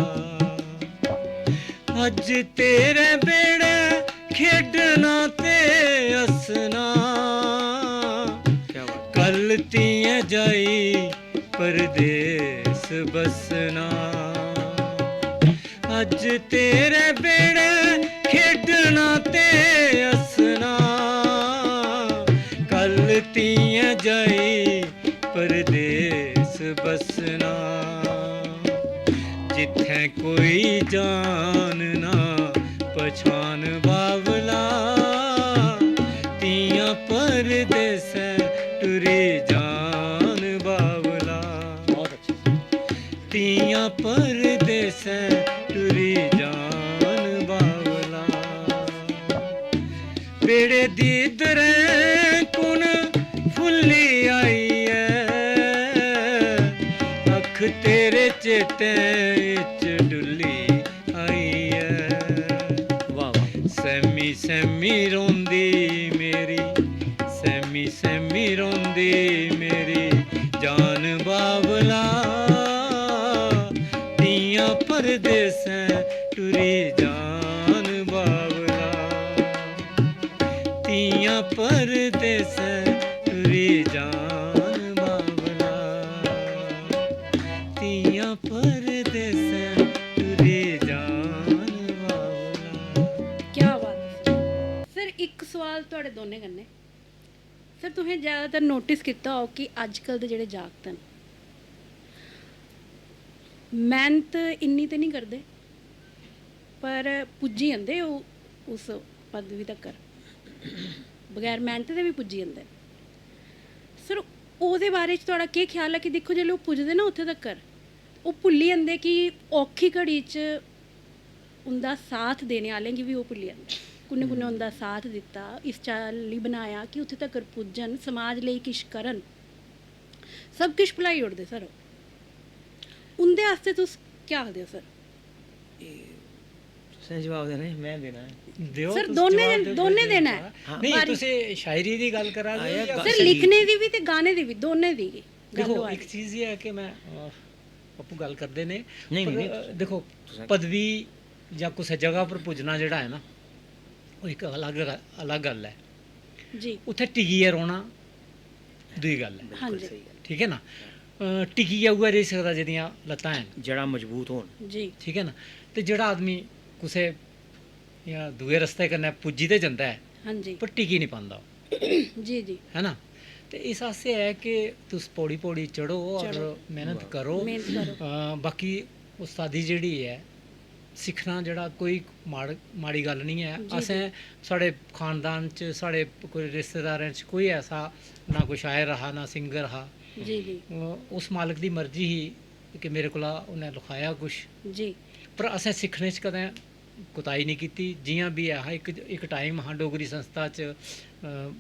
ਅੱਜ ਤੇਰੇ ਵੇੜੇ ਖੇਡਣਾ ਤੇ ਹੱਸਣਾ, क्या बात। ਕੱਲ ਧੀਆਂ ਜਾਈ ਪਰਦੇਸ ਬਸਣਾ। ਅੱਜ ਤੇਰੇ ਵੇੜੇ ਖੇਡਣਾ ਤੇ ਹੱਸਣਾ, ਕੱਲ ਧੀਆਂ ਜਾਈ ਪਰਦੇਸ ਬਸਣਾ। ਜਿੱਥੇ ਕੋਈ ਜਾਨ ਨਾ ਪਛਾਨ ਬਾਵਲਾ, ਧੀਆਂ ਪਰਦੇਸੈਂ ਟੁਰੀ ਜਾਨ ਬਾਵਲਾ। बहुत अच्छा। ਧੀਆਂ ਪਰਦੇਸੈਂ ਟੁਰੀ ਜਾਨ ਬਾਵਲਾ। ਵੇੜੇ ਦੀ ਦਰੈਂਕੁਣ ਫੁੱਲੀ ਆਈ ਐ, ਅੱਖ ਤੇਰੇ ਚੇਤੇ ਵਿੱਚ ਡੁੱਲੀ ਆਈ ਐ। वाह वाह। ਸਹਿਮੀ ਸਹਿਮੀ ਰੋਂਦੀ ਮੇਰੀ, ਸਹਿਮੀ ਸਹਿਮੀ ਰੋਂਦੀ ਮੇਰੀ ਜਾਨ ਬਾਵਲਾ, ਧੀਆਂ ਪਰਦੇਸੈਂ ਟੁਰੀ ਜਾਨ ਬਾਵਲਾ। ਧੀਆਂ ਪਰਦੇਸੈਂ ਟੁਰੀ ਜਾਨ ਬਾਵਲਾ। ਧੀਆਂ ਪਰਦੇ सवाल थुआढ़े दोनें कन्नै। सर, तुसें ज़्यादातर नोटिस कीता होग कि अज्जकल दे जेह्ड़े जागत न, मेह्नत इन्नी ते निं करदे, पर पुज्जी जंदे ओह् उस पदवी तक्कर। बगैर मेह्नत दे बी पुज्जी जंदे न। सर, ओह्दे बारे च थुआढ़ा केह् ख्याल ऐ कि दिक्खो, जेल्लै ओह् पुजदे ना उत्थै तक्कर, ओह् भुल्ली जंदे कि औखी घड़ी च उं'दा साथ देने आह्लें गी बी ओह् भुल्ली जंदे। कु'न्नै कु'न्नै उं'दा साथ दित्ता, इस चाल्ली बनाया कि उत्थै तक्कर पुज्जन, समाज लेई किश करन, सब किश भुलाई ओड़दे सर ओह्। उं'दे आस्तै तुस केह् आखदे ओ सर? तुसें जवाब देना जां में देना ऐ? देओ, सर, तुस दोनें जवाब जन- देओ, दोनें में देना देना। ऐ। हाँ। नहीं, बारी- तुसें शायरी दी गल्ल करा दे आया ओ जां गल्ल- सर, सही। लिखने दी बी ते गाने दी बी, दोनें दी गै गल्ल देखो, होआ इक दी। चीज़ एह् ऐ कि में अ, आपूं गल्ल करदे ने, नहीं, पर, नहीं, अ, नहीं। देखो, तुसें- पदवी जां कुसै जगह पर पुज्जना जेह्ड़ा ऐ ना, ओह् इक अलग, अलग गल्ल ऐ। जी। उत्थै टिकियै रौह्ना दूई गल्ल ऐ। हाँ जी। सही गल्ल। ठीक ऐ ना? अ, टिकियै उ'ऐ रेही सकदा जेह्दियां लत्तां हैन। जड़ां मजबूत होन। जी। ठीक ऐ ना? ते जेह्ड़ा आदमी कुसै जां दूए रस्ते कन्नै पुज्जी ते जंदा ऐ, हाँ जी। पर टिकी निं पांदा ओह्, जी जी। है ना? ते इस आस्तै ऐ कि तुस पौड़ी पौड़ी चढ़ो और चढ़ो। मेहनत करो। मेहनत करो। अ, बाकी उस्तादी जेह्ड़ी ऐ, सिक्खना जेह्ड़ा कोई माड़ माड़ी गल्ल निं ऐ। जी, असें, साढ़े खानदान च, साढ़े कोई रिश्तेदारें च कोई ऐसा ना कोई शायर हा, ना सिंगर हा। जी जी। अ, उस मालक दी मर्जी ही कि मेरे कोला उन्नै लखाया कुछ, जी। पर असें सिक्खने च कदें कुताही निं कीती। जि'यां बी ऐ हा, इक इक टाइम हा, डोगरी संस्था च अ,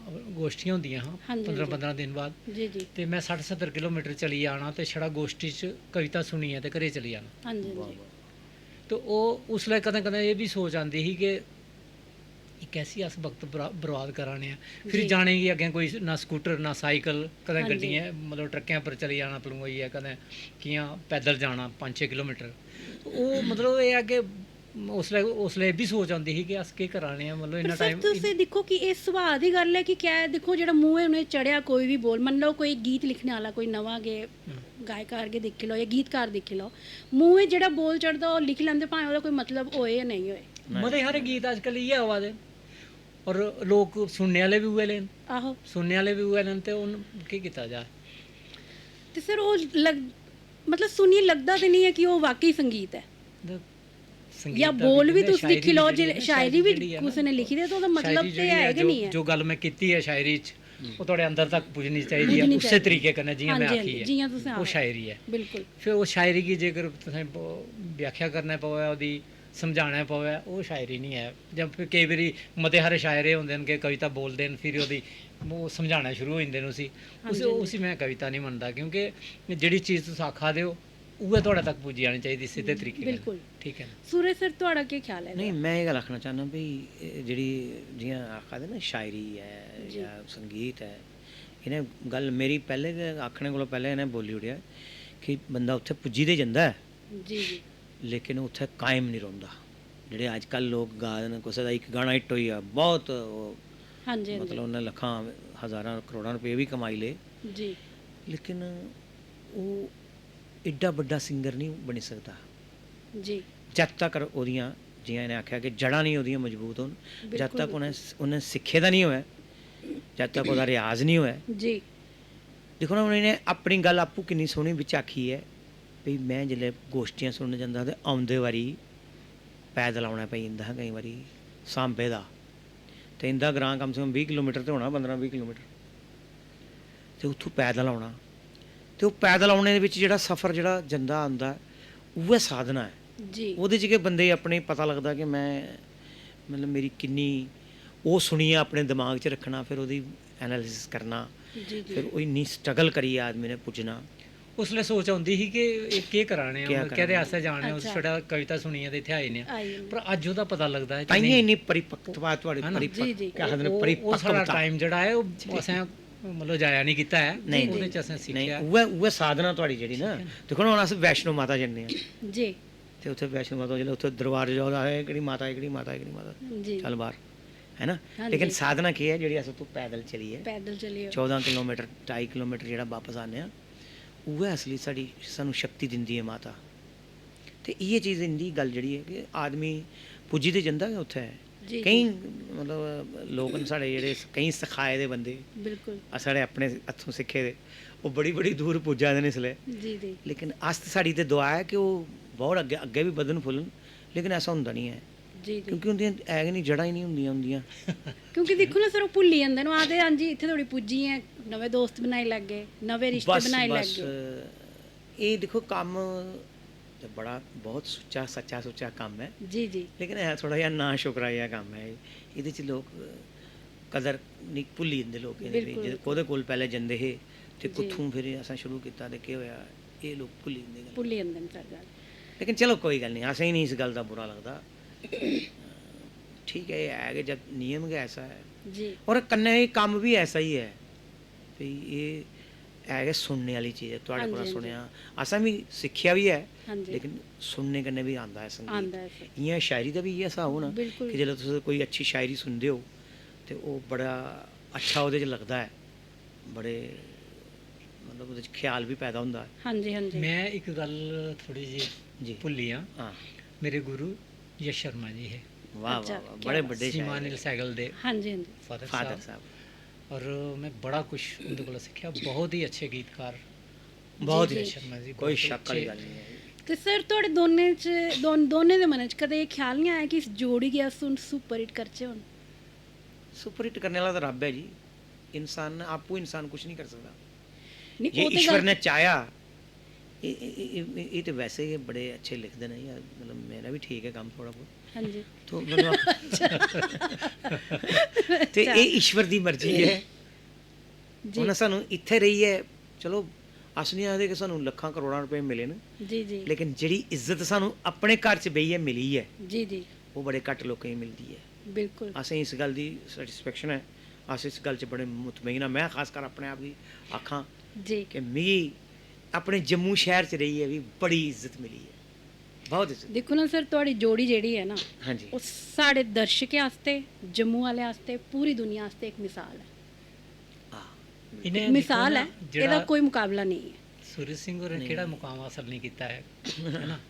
गोश्ठियां होंदियां हां हां जी, हां पंदरां जी। पंदरां दिन बाद। जी जी। ते में सट्ठ सत्तर किलोमीटर चली जाना ते छड़ा गोश्ठी च कविता सुनियै ते घरै चली जाना। हाँ जी हाँ जी। ते ओह् उसलै कदें कदें एह् बी सोच आंदी ही कि एह् कैसी अस वक्त बरा- बर्बाद करा ने आं। फिर जी। जाने गी अग्गें कोई ना स्कूटर, ना साइकिल, कदें हाँ जी। गड्डियें, मतलब ट्रक्कें पर चली जाना पलंगोइयै, कदें कि'यां पैदल जाना पंज छे किलोमीटर। ओह् मतलब एह् ऐ कि उसलै उसलै एह् बी सोच आंदी ही कि अस केह् करा ने आं, मतलब पर इन्ना सर, टाइम। तुस एह् दिक्खो कि एह् सुभाऽ दी गल्ल ऐ कि क्या ऐ, दिक्खो, जेह्ड़ा मूंहें उ'नें चढ़ेआ कोई बी बोल, मन्नी लैओ कोई गीत लिखने आह्ला, कोई नमां गै गायकार गै दिक्खी लैओ जां गीतकार दिक्खी लैओ, मूंहें जेह्ड़ा बोल चढ़दा ओह् लिखी लैंदे, भाएं ओह्दा कोई मतलब होए जां नेईं होए। मते हारे गीत अजकल इ'यै आवा दे, और लोक सुनने आह्ले बी उ'ऐ ले न, आहो। सुनने आह्ले बी उ'ऐ ले न, ते हून केह् कीता जा? ते सर, ओह् लग मतलब सुनियै लगदा ते निं ऐ कि ओह् वाकई संगीत ऐ। ते संगीत जां दा बोल बी जि'यां तुस दिक्खी शायरी लैओ, जेह्ड़ी जे ऐ ना, शायरी बी जेह्ड़ी ऐ ना, कुसै ने लिखी दी ऐ, ते ओह्दा मतलब शायरी ते जेह्ड़ी है ऐ, गै जो- निं ऐ। जो गल्ल में कीती ऐ शायरी च, ओह् थुआढ़े अंदर तक पुज्जनी चाहिदी ऐ, पुज्जनी उस्सै चाहिदी। तरीके कन्नै जि'यां हाँ में जी, हाँ आखी जी, ऐ, जि'यां तुसें ओह् आखेआ। शायरी ऐ। बिल्कुल। फिर ओह् शायरी गी जेकर तुसें ब- व्याख्या करना पवै, ओह्दी समझाना पवै, ओह् शायरी निं ऐ। जां फिर केईं बारी मते हारे शायर एह् होंदे न कि कविता बोलदे न, फिर ओह्दी ओह् समझाना शुरू होई जंदे न उसी। हाँ उसी जी, हाँ जी। उसी में कविता निं मनदा, क्योंकि जेह्ड़ी चीज़ तुस आखा दे ओ, उ'ऐ थुआढ़े तक पुज्जी जानी चाहिदी सिद्धे तरीके कन्नै। बिल्कुल। ठीक ऐ ना? सूरज सर, थुआढ़ा केह् ख्याल ऐ? नहीं, में एह् गल्ल आखना चाह्न्नां भई, एह् जेह्ड़ी, जि'यां आखा दे ना, शायरी ऐ जी। जां संगीत ऐ, इ'नें गल्ल मेरी पैह्लें गै आखने कोला पैह्लें इ'नें बोल्ली ओड़ेआ कि बंदा उत्थै पुज्जी ते जंदा ऐ, जी जी। लेकिन उत्थै कायम निं रौंह्दा। जेह्ड़े अजकल लोक गा दे न, कुसै दा इक गाना हिट होई गेआ, बहुत ओह्, हाँ जी, हाँ मतलब उन्नै लक्खां हजारां करोड़ां रपेऽ बी कमाई ले, जी। जी। लेकिन ओह् एड्डा बड्डा सिंगर निं बनी सकदा। जी। जद तक ओह्दियां, जि'यां इ'नें आखेआ कि जड़ां निं ओह्दियां मजबूत होन, जद बिल्कुल, तक उ'नें उ'नें सिक्खे दा निं होऐ, जद तक ओह्दा रियाज निं होऐ। जी। दिक्खो ना, हून इ'नें अपनी गल्ल आपूं किन्नी सोह्नी बिच्च आखी ऐ भई, में जिसलै गोश्टियां सुनन जंदा हा ते औंदे बारी पैदल औना पेई जंदा हा केईं बारी सांबे दा, ते इं'दा ग्रांऽ कम से कम बीह् किलोमीटर ते होना, पंदरां बीह् किलोमीटर, ते उत्थूं पैदल औना, ते ओह् पैदल औने दे बिच्च जेह्ड़ा सफर जेह्ड़ा जंदा औंदा ऐ, उ'ऐ साधना ऐ। जी। ओह्दे च गै बंदे गी अपने पता लगदा कि में, मतलब, मेरी किन्नी, ओह् सुनियै अपने दमाग च रक्खना, फिर ओह्दी एनालिसिस करना, जी, जी। फिर ओह् इन्नी स्ट्रगल करियै आदमी ने पुज्जना। उसलै सोच औंदी ही कि एह् केह् करा ने आं, क्या मतलब, करा कैह्दे ने? आस्तै जा ने आं, उस अच्छा। छड़ा कविता सुनियै ते इत्थै आए ने आं। आई जंदे। पर अज्ज ओह्दा पता लगदा ऐ कि ताइयें नेईं। इन्नी परिपक्वता थुआढ़ी, है ना? परिपक्व, जी, जी। केह् आखदे न, ओह्- ओह् साढ़ा परिपक्वता। टाइम जेह्ड़ा ऐ, ओह् असें, मतलब, जाया निं कीता ऐ। नहीं, ओह्दे नहीं, च असें नहीं, सिक्खेआ। उ'ऐ, उ'ऐ साधना थुआढ़ी जेह्ड़ी ना। दिक्खो ना, हून अस वैष्णो माता जन्ने आं, जी। ते उत्थै वैष्णो माता जेल्लै उत्थै दरबार जाओ, ते आखदे, "एह् केह्ड़ी माता, एह् केह्ड़ी माता, एह् केह्ड़ी माता, जी। चल बाह्र", है ना? हाँ लेकिन जी। साधना केह् ऐ जेह्ड़ी अस उत्थूं पैदल चलियै पैदल चलियै। चौदां किलोमीटर, ढाई किलोमीटर जेह्ड़ा बापस आने आं, उ'ऐ असली साढ़ी, सानूं शक्ति दिंदी ऐ माता। ते इ'यै चीज़, इं'दी गल्ल जेह्ड़ी ऐ कि आदमी पुज्जी ते जंदा गै उत्थै, जी, केईं जी। मतलब लोक न साढ़े जेह्ड़े केईं सखाए दे बंदे, बिल्कुल। अस साढ़े अपने हत्थों सिक्खे दे, ओह् बड़ी बड़ी दूर पुज्जा दे न इसलै। जी, जी। लेकिन अस ते, साढ़ी ते दुआ ऐ कि ओह् बहुत अग्गें, अग्गें बी बधन फुल्लन, लेकिन ऐसा होंदा निं ऐ। जी, जी। क्योंकि उं'दियां है गै निं, जड़ां ही निं होंदियां उं'दियां। क्योंकि दिक्खो ना सर, ओह् भुल्ली जंदे न, ओह् आखदे, "हां जी, इत्थै धोड़ी पुज्जी ऐ, नमें दोस्त बनाई लैगे, नमें रिश्ते बस, बनाई बस, लैगे।" एह् दिक्खो, कम्म ते बड़ा, बहुत सुच्चा, सच्चा सुच्चा कम्म ऐ, जी, जी। लेकिन है थोह्ड़ा जेहा ना शुकरा जेहा कम्म ऐ एह्। एह्दे च लोक कदर निं, भुल्ली जंदे लोकें दी, बिल्कुल, जे बिल्कुल। कोह्दे कोल पैह्लें जंदे हे ते जी। कुत्थूं फिर असें शुरू कीता ते केह् होएआ, एह् लोक भुल्ली जंदे गल्ल। भुल्ली जंदे न सर गल्ल। लेकिन चलो, कोई गल्ल निं, असेंगी निं इस गल्ल दा बुरा लगदा। ठीक ऐ, एह् है गै, जद नियम गै ऐसा ऐ। जी। और कन्नै एह् कम्म बी ऐसा ही ऐ भई, एह् है गै सुनने आह्ली चीज ऐ। थुआढ़े हां जी, कोला हां जी। सुनेआ, असें बी सिक्खेआ बी ऐ, हां जी। लेकिन सुनने कन्नै बी आंदा ऐ संगीत। आंदा ऐ सर। इ'यां शायरी दा बी इ'यै स्हाब होना बिल्कुल। कि जिसलै तुस कोई अच्छी शायरी सुनदे ओ ते ओह् बड़ा अच्छा ओह्दे च लगदा ऐ, बड़े, मतलब, ओह्दे च ख्याल बी पैदा होंदा ऐ। हां जी, हां जी। में इक गल्ल थोह्ड़ी जी। जेही भुल्ली आं। हां। मेरे गुरु यश शर्मा जी हे, वाह, अच्छा, वाह, वाह, क्या बड़े बात। बड्डे सीमा शायर अनिल हे। सैगल दे हां जी, हां जी। फादर फादर साहब। साहब। और मैं बड़ा कुछ उं'दे कोला सिक्खेआ, बहुत ही अच्छे गीतकार बहुत जी, ही जी। शर्मा जी, कोई बहुत ही शक्क आह्ली अच्छे। गल्ल नहीं है। ते सर, थुआढ़े दोनें च, दोन-, दोनें दे मनै च कदें एह् ख्याल निं आया कि इस जोड़ी गी अस हून सुपर हिट करचै हून? सुपर हिट करने आह्ला ते रब्ब ऐ जी, इंसान ने, आपूं इंसान कुछ नहीं कर सकदा। निं, जे ओह् ते ईश्वर गल्ल ने चाहेआ, एह्, एह्, एह्, एह्, एह् ते वैसे गै बड़े अच्छे लिखदे न यार, मतलब, मेरा बी ठीक ऐ कम्म थोह्ड़ा बहुत। हां जी। तो मतलब, ते एह् ईश्वर दी मर्जी ऐ। जी। उ'नें सानूं इत्थै रेहियै, चलो, अस निं आखदे कि सानूं लक्खां करोड़ां रपेऽ मिले न, जी, जी। लेकिन जेह्ड़ी इज्जत सानूं अपने घर च बेहियै मिली ऐ, जी, जी। ओह् बड़े घट्ट लोकें गी मिलदी ऐ। बिल्कुल। असें इस गल्ल दी सैटिस्फैक्शन ऐ, अस इस गल्ल च बड़े मुतमईन आं। में खासकर अपने आप गी आखां जी। कि मिगी अपने जम्मू शैह्र च रेहियै बी बड़ी इज्जत मिली ऐ, बहुत इज्जत। दिक्खो ना सर, थुआढ़ी जोड़ी जेह्ड़ी ऐ ना, हां जी। ओह् साढ़े दर्शकें आस्तै, जम्मू आह्ले आस्तै, पूरी दुनिया आस्तै इक मिसाल ऐ। हां। इ'नें इक मिसाल दिक्खो ऐ, ना, जेह्ड़ा एह्दा कोई मुकाबला नेईं ऐ। सूरज सिंह होरें नेईं। केह्ड़ा मुकाम हासल नहीं कीता है, है ना?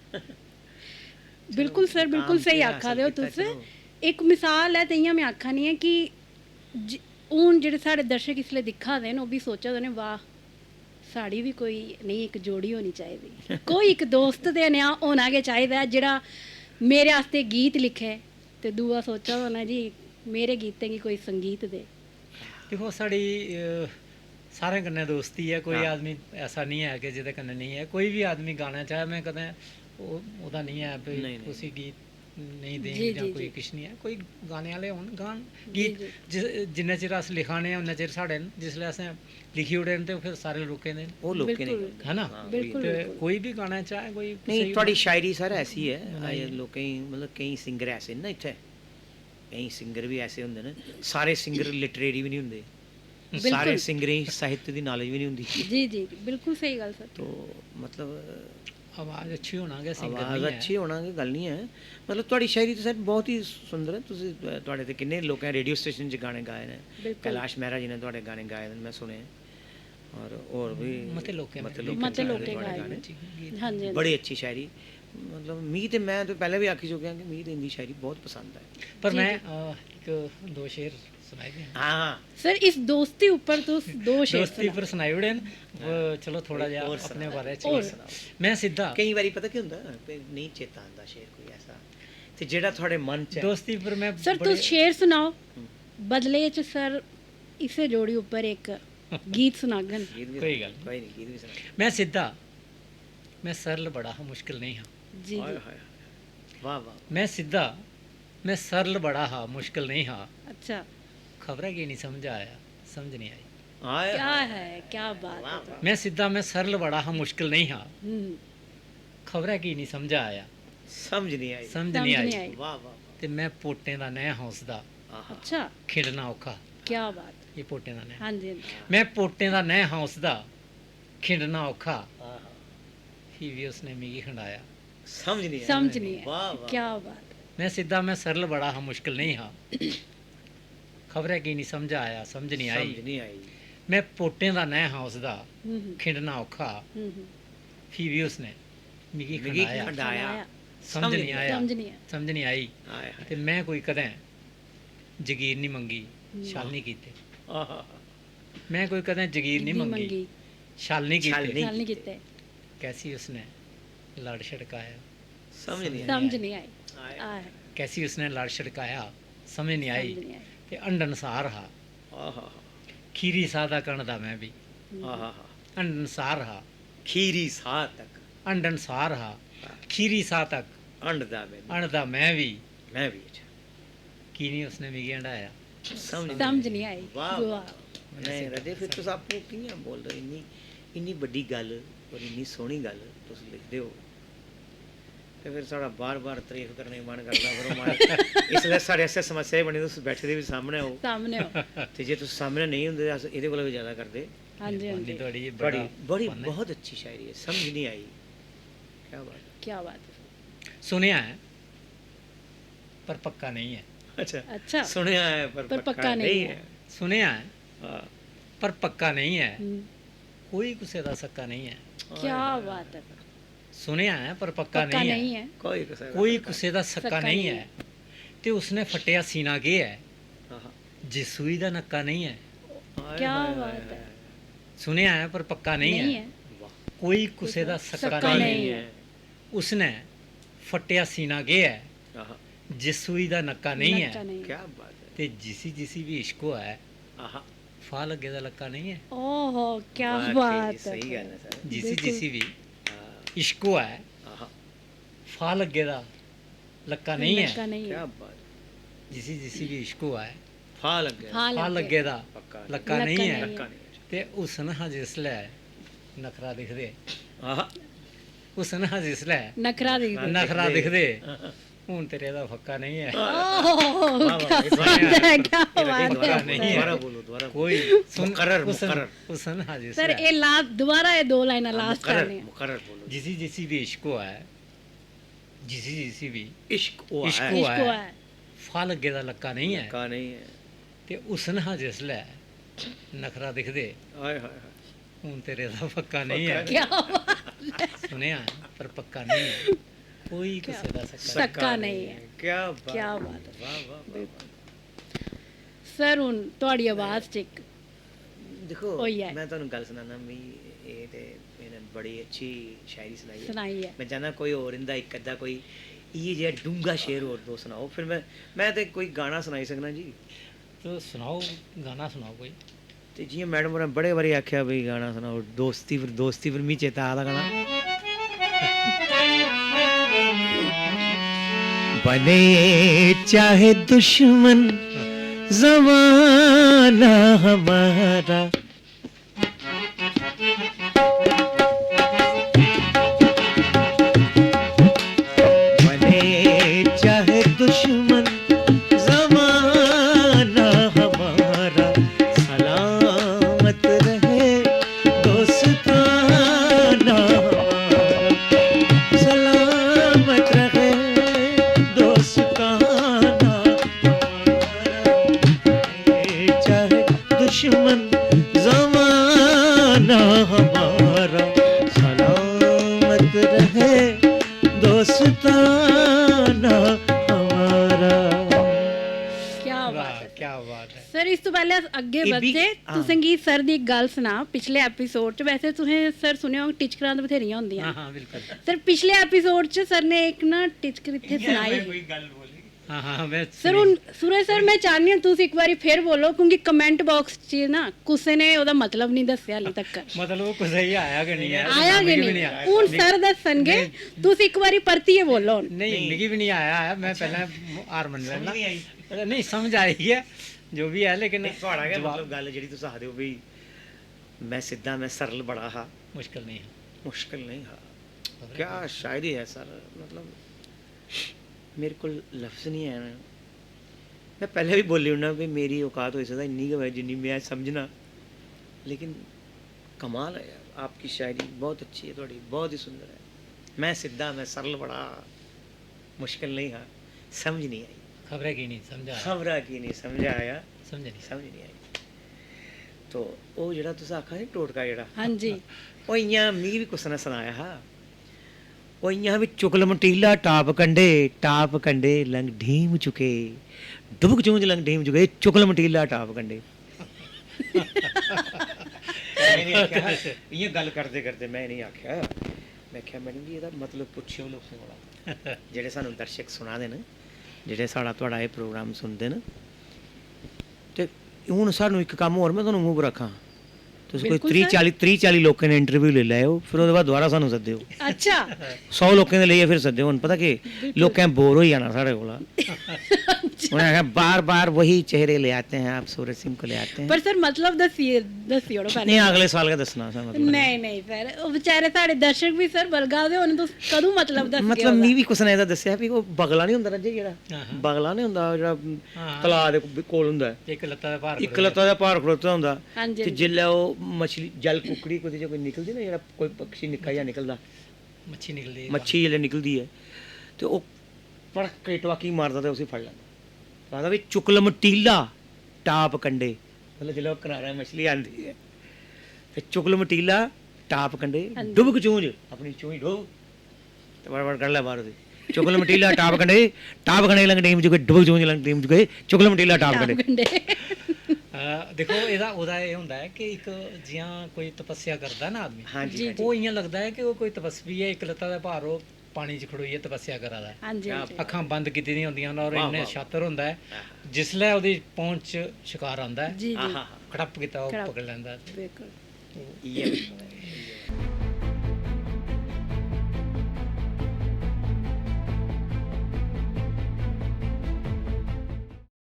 बिल्कुल सर, बिल्कुल मुकाम स्हेई केह्ड़ा आखा हासल दे ओ कीता, तुस। चलो। इक मिसाल ऐ, ते इ'यां में आखा नी आं कि ज-, हून जेह्ड़े साढ़े दर्शक इसलै दिक्खा दे न, ओह् बी सोचा दे न, "वाह, साढ़ी बी कोई नेही इक जोड़ी होनी चाहिदी।" कोई इक दोस्त ते नेहा होना गै चाहिदा ऐ, जेह्ड़ा मेरे आस्तै गीत लिखे ते दूआ सोचा दा होना, "जी, मेरे गीतें गी कोई संगीत दे।" दिक्खो, साढ़ी, अ, सारें कन्नै दोस्ती ऐ, कोई हां। आदमी ऐसा निं ऐ कि जेह्दे कन्नै नेईं ऐ। कोई बी आदमी गाना चाहे, में कदें ओह्, ओह्दा निं ऐ भई नेईं, नेईं। उसी गीत नेईं देंग जी, जां जी, कोई जी। किश निं ऐ। कोई गाने आह्ले होन, गान। जी, गीत जी। जिस, जिन्ने चिर अस लिखा ने आं, उन्ने चिर साढ़े न। जिसलै असें लिखी ओड़े न, ते ओह् फिर सारे लोकें दे न। ओह् लोकें दे बिल्कुल। गै होंदे। है ना? हां, बिल्कुल, ओही। ते बिल्कुल। कोई बी गाना चाहे, कोई नहीं, कुसै गी थुआढ़ी शायरी, सर, ऐसी ऐ। बनाइए। अजें लोकें गी, मतलब, केईं सिंगर ऐसे न ना इत्थै, केईं सिंगर बी ऐसे होंदे न। सारे सिंगर लिटरेरी बी नहीं होंदे। बिल्कुल। सारे सिंगरें गी साहित्य दी नॉलेज बी नहीं होंदी। जी, जी, बिल्कुल स्हेई गल्ल सर। तो मतलब, आवाज़ अच्छी होना गै सिंगर आवाज़ निं ऐ। अच्छी होना गै गल्ल निं ऐ। मतलब, थुआढ़ी शायरी ते सर बहुत ही सुंदर ऐ। तुस, थुआढ़े ते किन्ने लोकें रेडियो स्टेशन च गाने गाए न। बिल्कुल। कैलाश मेहरा जी ने थुआढ़े गाने गाए दे न, में सुने। और होर बी मते लोकें ने। मते मते ने लोकें थुआढ़े गाए गाने। न। गीत। हां जी, हां जी। बड़ी अच्छी शायरी। मतलब, मी ते, में ते पैह्लें बी आखी चुकेआ कि मी ते इंदी शायरी बहुत पसंद ऐ। पर जी, में, जी। अ, इक दो शेर सुनाई देआं। हां, हां। सर, इस दोस्ती उप्पर तुस दो शेर दोस्ती सुनाओ। उप्पर सुनाई ओड़े न। वो चलो, थोड़ा होर जेहा सुनाओ। अपने बारे च होर। सुनाओ। में सिद्धा केईं बारी पता केह् होंदा, नेईं चेता आंदा शेर कोई ऐसा, ते जेह्ड़ा थुआढ़े मन च ऐ। दोस्ती पर में सर, बड़े तुस शेर सुनाओ, बदले च सर इस्सै जोड़ी उप्पर इक गीत सुनागन। गीत बी कोई सुनाओ। गल्ल निं। कोई नहीं, गीत भी सुनाओ। में सिद्धा, में सरल बड़ा हा, मुश्किल नहीं हा। जी, हाय, जी। हाय, हाय। वाह, वाह। में सिद्धा, में सरल बड़ा हा, मुश्किल नहीं हा। अच्छा। खबरै की नहीं समझ आया, समझ नहीं आई। हाय, क्या हाय। है, क्या बात वाह, है। वाह। में सिद्धा, में सरल बड़ा हा, मुश्किल नहीं हा। हम्म। खबरै की नहीं समझ आया, समझ नहीं आई। समझ समझ नहीं नहीं आई। आई। वाह, वाह, वाह। ते में पोटें दा नैं हा उसदा, आहा। अच्छा, खिंडना औखा। क्या बात। ये पोटें दा नैं। हां जी, हां जी। में पोटें दा नैं हा उसदा, खिंडना औखा। आहा। फ्ही बी उसने मिगी खंडाया। समझ नहीं आई। समझ नहीं आई। वाह, वाह। क्या बात। में सिद्धा, में सरल बड़ा हा, मुश्किल नहीं हा। खबरै की नहीं समझ आया, समझ नहीं आई। समझ नहीं आई। में पोटें दा नैं हा उसदा, हम्म, हम्म। खिंडना औखा। हम्म, हम्म। फ्ही बी उसने मिगी मिगी खंडाया। खंडाया। खंडाया। समझ नहीं आया। समझ नहीं आया। समझ नहीं आई। हाय, हाय। ते में कोई कदें जगीर निं मंगी, छल निं कीते। आहा। मैं कोई कदें जगीर निं मंगी, छल निं कीते। छल निं कीते। कैसी उसने लड़ छड़काया, समझ निं आई। समझ निं आई। आए। आए। कैसी उसने लड़ छड़काया, समझ निं आई। समझ निं आई। ते हंडनसार हा। आहा। खीरी साह तक हंडदा मैं बी। आहा। हंडनसार हा। खीरी साह तक। हंडनसार हा। हाँ। खीरी साह तक हंडदा मैं बी। हंडदा मैं बी। मैं बी, अच्छा। की निं उसने मिगी हंडाया? समझ निं समझ आई। निं आई। वाह, वाह, वाह। वाह। नहीं, राजे, फिर तुस आपूं कि'यां बोल रहे हो? इन्नी, इन्नी बड्डी गल्ल और इन्नी सोहनी गल्ल तुस लिखदे ओ। ते फिर साढ़ा बार-बार तारीफ करने दा मन करदा, फिर ओह् मन इसलै साढ़े आस्तै समस्या ही बनी, तुस बैठे दे बी सामनै ओ। सामनै ओ। ते जे तुस सामनै नेईं होंदे, ते अस एह्दे कोला बी जैदा करदे। हां जी, हां जी। मेहरबानी थुआढ़ी, एह् बड़ा बड़ी, बड़ी, फन ऐ। बहुत अच्छी शायरी ऐ, समझ निं आई। क्या बात है। क्या बात है। सुनेआ ऐ, पर पक्का नेईं ऐ। अच्छा। अच्छा। सुनेआ ऐ, पर पर पक्का पक्का नेईं नेईं ऐ। ऐ। सुनेआ ऐ, हां। पर पक्का नेईं ऐ। हम्म। कोई कुसै दा सक्का नेईं ऐ। क्या हाय, हाय, बात है। हाय। सुनेआ ऐ, पर पक्का पक्का नेईं ऐ। नेईं ऐ। कोई कुसै दा कोई सक्का कुसै दा सक्का सक्का नेईं नेईं ऐ। ऐ। ते उसने फट्टेआ सीना केह् ऐ? आहा। जे सूई दा नक्का नेईं ऐ। हाय, क्या हाय, बात हाय, ऐ। हाय। सुनेआ ऐ, पर पक्का नेईं नेईं ऐ। ऐ। वाह। कोई कुसै दा सक्का सक्का नेईं नेईं ऐ। ऐ। उसने फट्टेआ सीना केह् ऐ? आहा। जे सूई दा नक्का नेईं ऐ। नक्का नेईं। क्या बात है। ते जिसी जिसी बी इश्क होऐ, आहा। फाह् लग्गे दा लक्का नेईं ऐ। ओहो, क्या वाकई बात जी, है। सही गल्ल ऐ सर। जिसी बिल्कुल। जिसी बी हां। इश्क होऐ, आहा। फाह् लग्गे दा लक्का नेईं ऐ। लक्का नेईं ऐ। क्या बात है। जिसी जिसी बी इश्क होऐ, फाह् लग्गे दा। फाह् फाह् लग्गे। लग्गे दा पक्का नेईं। लक्का लक्का नेईं ऐ। नेईं ऐ। लक्का नेईं ऐ। ते हुसन हा जिसलै नखरा दिखदे। आहा। हुसन हा जिसलै नखरा दिखदे। नखरा दिखदे। हून तेरे दा फक्का नेईं ऐ। ओह, वाह, वाह, क्या वाह, बात है, क्या ये बात दोबारा है। बोलो, दोबारा बोलो। कोई सुन, मुकर्रर, हुसन, मुकर्रर। हुसन हा जिसलै। सर, एह् ला-, दोबारा एह् दो लाइनां हां, last मुकर्रर, करनियां। मुकर्रर बोलो। जिसी जिसी बी इश्क होऐ, जिसी जिसी बी इश्क होआ इश्क ऐ। होआ इश्क ऐ, होआ ऐ। फाह् लग्गे दा लक्का नेईं ऐ। लक्का नेईं ऐ। ते हुसन हा जिसलै नखरा दिखदे। हाय, हाय, हाय। हून तेरे दा पक्का नेईं ऐ। पक्का नेईं। क्या बात है। सुनेआ, पर पक्का नेईं ऐ। कोई क्या कुसै दा सक्का सक्का नेईं ऐ। नेईं ऐ। क्या बात क्या है। बात है। वाह, वाह, वाह, बिल्कुल। वाह। सर, हून थुआढ़ी आवाज़ च इक दिक्खो, होई जाए। में तुहानू गल्ल सनाना, मी एह् ते इ'नें बड़ी अच्छी शायरी सनाई ऐ। सनाई ऐ। में चाह्न्नां कोई होर इं'दा इक अद्धा कोई इ'यै जेहा डूंह्गा शेर होर दो सनाओ, फिर में, में ते कोई गाना सनाई सकना जी। तुस सनाओ, गाना सनाओ कोई। ते जि'यां मैडम होरें बड़े बारी आखेआ भई गाना सनाओ, दोस्ती पर, दोस्ती पर मी चेता आ दा गाना। बने चाहे दुश्मन जमाना हमारा। बने चाहे दुश्मन जमाना हमारा, सलामत रहे दोस्ताना हमारा, सलामत रहे दोस्ताना हमारा। चाहे दुश्मन जमाना हमारा, सलामत रहे दोस्ताना हमारा। क्या बात वाह, है। क्या बात है। सर, इस तो पैह्ले अस अग्गें एह् बी, बधचै, हां। तुसें गी सर दी इक गल्ल सनां, पिछले episode च, वैसे तुसें सर सुनेआ होग, टिचकरां ते बथ्हेरियां होंदियां। हां, हां, बिल्कुल। सर, पिछले episode च सर ने इक ना टिचकर इत्थै इ'यां सनाई में ही। कोई गल्ल बोली। हां, हां, में सर, सुनी। हून सूरज सर, में चाह्न्नी आं तुस इक बारी फिर बोलो, क्योंकि comment box च ना कुसै ने ओह्दा मतलब निं दस्सेआ हाल्ली तक्कर। मतलब ओह् कुसै गी आया गै निं ऐ, आया गै मिगी बी निं। निं आया। हून सर दस्सनगे, नेईं। तुस इक बारी परतियै बोलो हून। नेईं, नेईं। मिगी बी निं आया ऐ, में अच्छा। पैह्लें हार मन्नी लैन्ना। समझ निं आई। नेईं, समझ आई ऐ, जो बी ऐ, लेकिन नेईं, थुआढ़ा गै जवाब मतलब गल्ल जेह्ड़ी तुस आखदे ओ भई, "में सिद्धा, में सरल बड़ा हा।" मुश्कल नेईं हा। मुश्कल नेईं हा। खबरै क्या केह् शायरी ऐ सर, मतलब, मेरे कोल लफ्ज निं हैन। में पैह्लें बी बोल्ली ओड़ना कि मेरी औकात होई सकदा इन्नी गै होऐ जिन्नी में समझना, लेकिन कमाल ऐ यार, आपकी शायरी बहुत अच्छी ऐ थुआढ़ी, बहुत ही सुंदर ऐ। में सिद्धा, में सरल बड़ा, मुश्कल नेईं हा, समझ निं आई। खबरै की निं समझ आया। खबरै की निं समझ आया। समझ निं। समझ निं आई। तो ओह् जेह्ड़ा तुस आखा दे टोटका जेह्ड़ा, हां जी। ओह् इ'यां मिगी बी कुसै ने सनाया हा। ओह् इ'यां बी चुकल मटीला टाप कंडे, टाप कंडे लंग ढीम चुके, डुबक चूंज लंग ढीम चुके, चुकल मटीला टाप कंडे। में निं आखेआ, इ'यां गल्ल करदे करदे में निं आखेआ। में आखेआ, "मैडम जी, एह्दा मतलब पुच्छेओ लोकें कोला, जेह्ड़े सानूं दर्शक सुना दे न, जेह्ड़े साढ़ा, थुआढ़ा एह् प्रोग्राम सुनदे न।" ते हून सानूं इक कम्म होर में तुहानूं मूंह् पर आखां, तुस कोई बिल्कुल त्रीह् सर। चाली, त्रीह् चाली लोकें ने इंटरव्यू लेई लैओ, फिर ओह्दे बाद दोबारा सानूं सद्देओ। अच्छा। सौ लोकें दे लेइयै फिर सद्देओ। हून पता केह्, बिल्कुल। लोकें बोर होई जाना साढ़े कोला। अच्छा। उ'नें आखेआ, "बार बार वही चेहरे ले आते हैं आप, सूरज सिंह को ले आते हैं।" पर सर, मतलब दस्सियै, दस्सी ओड़ो पैह्लें। नेईं, अगले साल गै दस्सना असें, मतलब। नेईं, नेईं सर, ओह् बेचारे साढ़े दर्शक बी सर बलगा दे होने, तुस कदूं मतलब दस्सगे मतलब, ओह्दा? मी बी कुसै ने एह्दा दस्सेआ, भी ओह् बगला निं होंदा रंजन जेह्ड़ा, हां, हां। बगला निं होंदा जेह्ड़ा हां, हां। तलाऽ दे कोल होंदा ऐ। इक लत्ता दा भार इक खड़ोते दा। लत्ता दा भार खड़ोते दा होंदा। हां जी, ते हां जी। जिसलै ओह् मछली, जल कुक्कड़ी कुतै जे कोई निकलदी ना, जेह्ड़ा कोई पक्षी निक्का जेहा निकलदा, मच्छी निकलदी ऐ। मच्छी जिसलै निकलदी ऐ ते ओह् बड़ा करेटवा की मारदा ते उसी फड़ लैंदा। आखदा, "भी चुकलम टीला टाप कंडे।" मतलब, जिसलै ओह् कनारै मछली आंदी ऐ, ते चुकलम टीला टाप कंडे, हां जी। डुबक चूंज, अपनी चूंज डुब, ते फटाफट कड्ढ लै बाह्र उसी। चुकलम टीला टाप कंडे, टाप कंडे लंग टीम चुके, डुबक चूंज लंग टीम चुके, चुकलम टीला टाप टाप कंडे। कंडे। अ, दिक्खो, एह्दा, ओह्दा एह् होंदा ऐ कि इक जि'यां कोई तपस्या करदा ना आदमी, हां जी, जी, हां जी। ओह् इ'यां लगदा ऐ कि ओह् कोई तपस्वी ऐ, इक लत्ता दा भार ओह् पानी च खड़ोइयै तपस्या करा दा ऐ। हां जी, क्या हां जी। बात। अक्खां बंद कीती दियां होंदियां न और वाह, इन्ने वाह, वाह। शातिर होंदा ऐ, आहा। जिसलै ओह्दी पहुंच च शकार आंदा ऐ, जी, जी। आहा। कड़प कीता ओह् कड़प। पकड़ी लैंदा ऐ। बिल्कुल। इ'यै।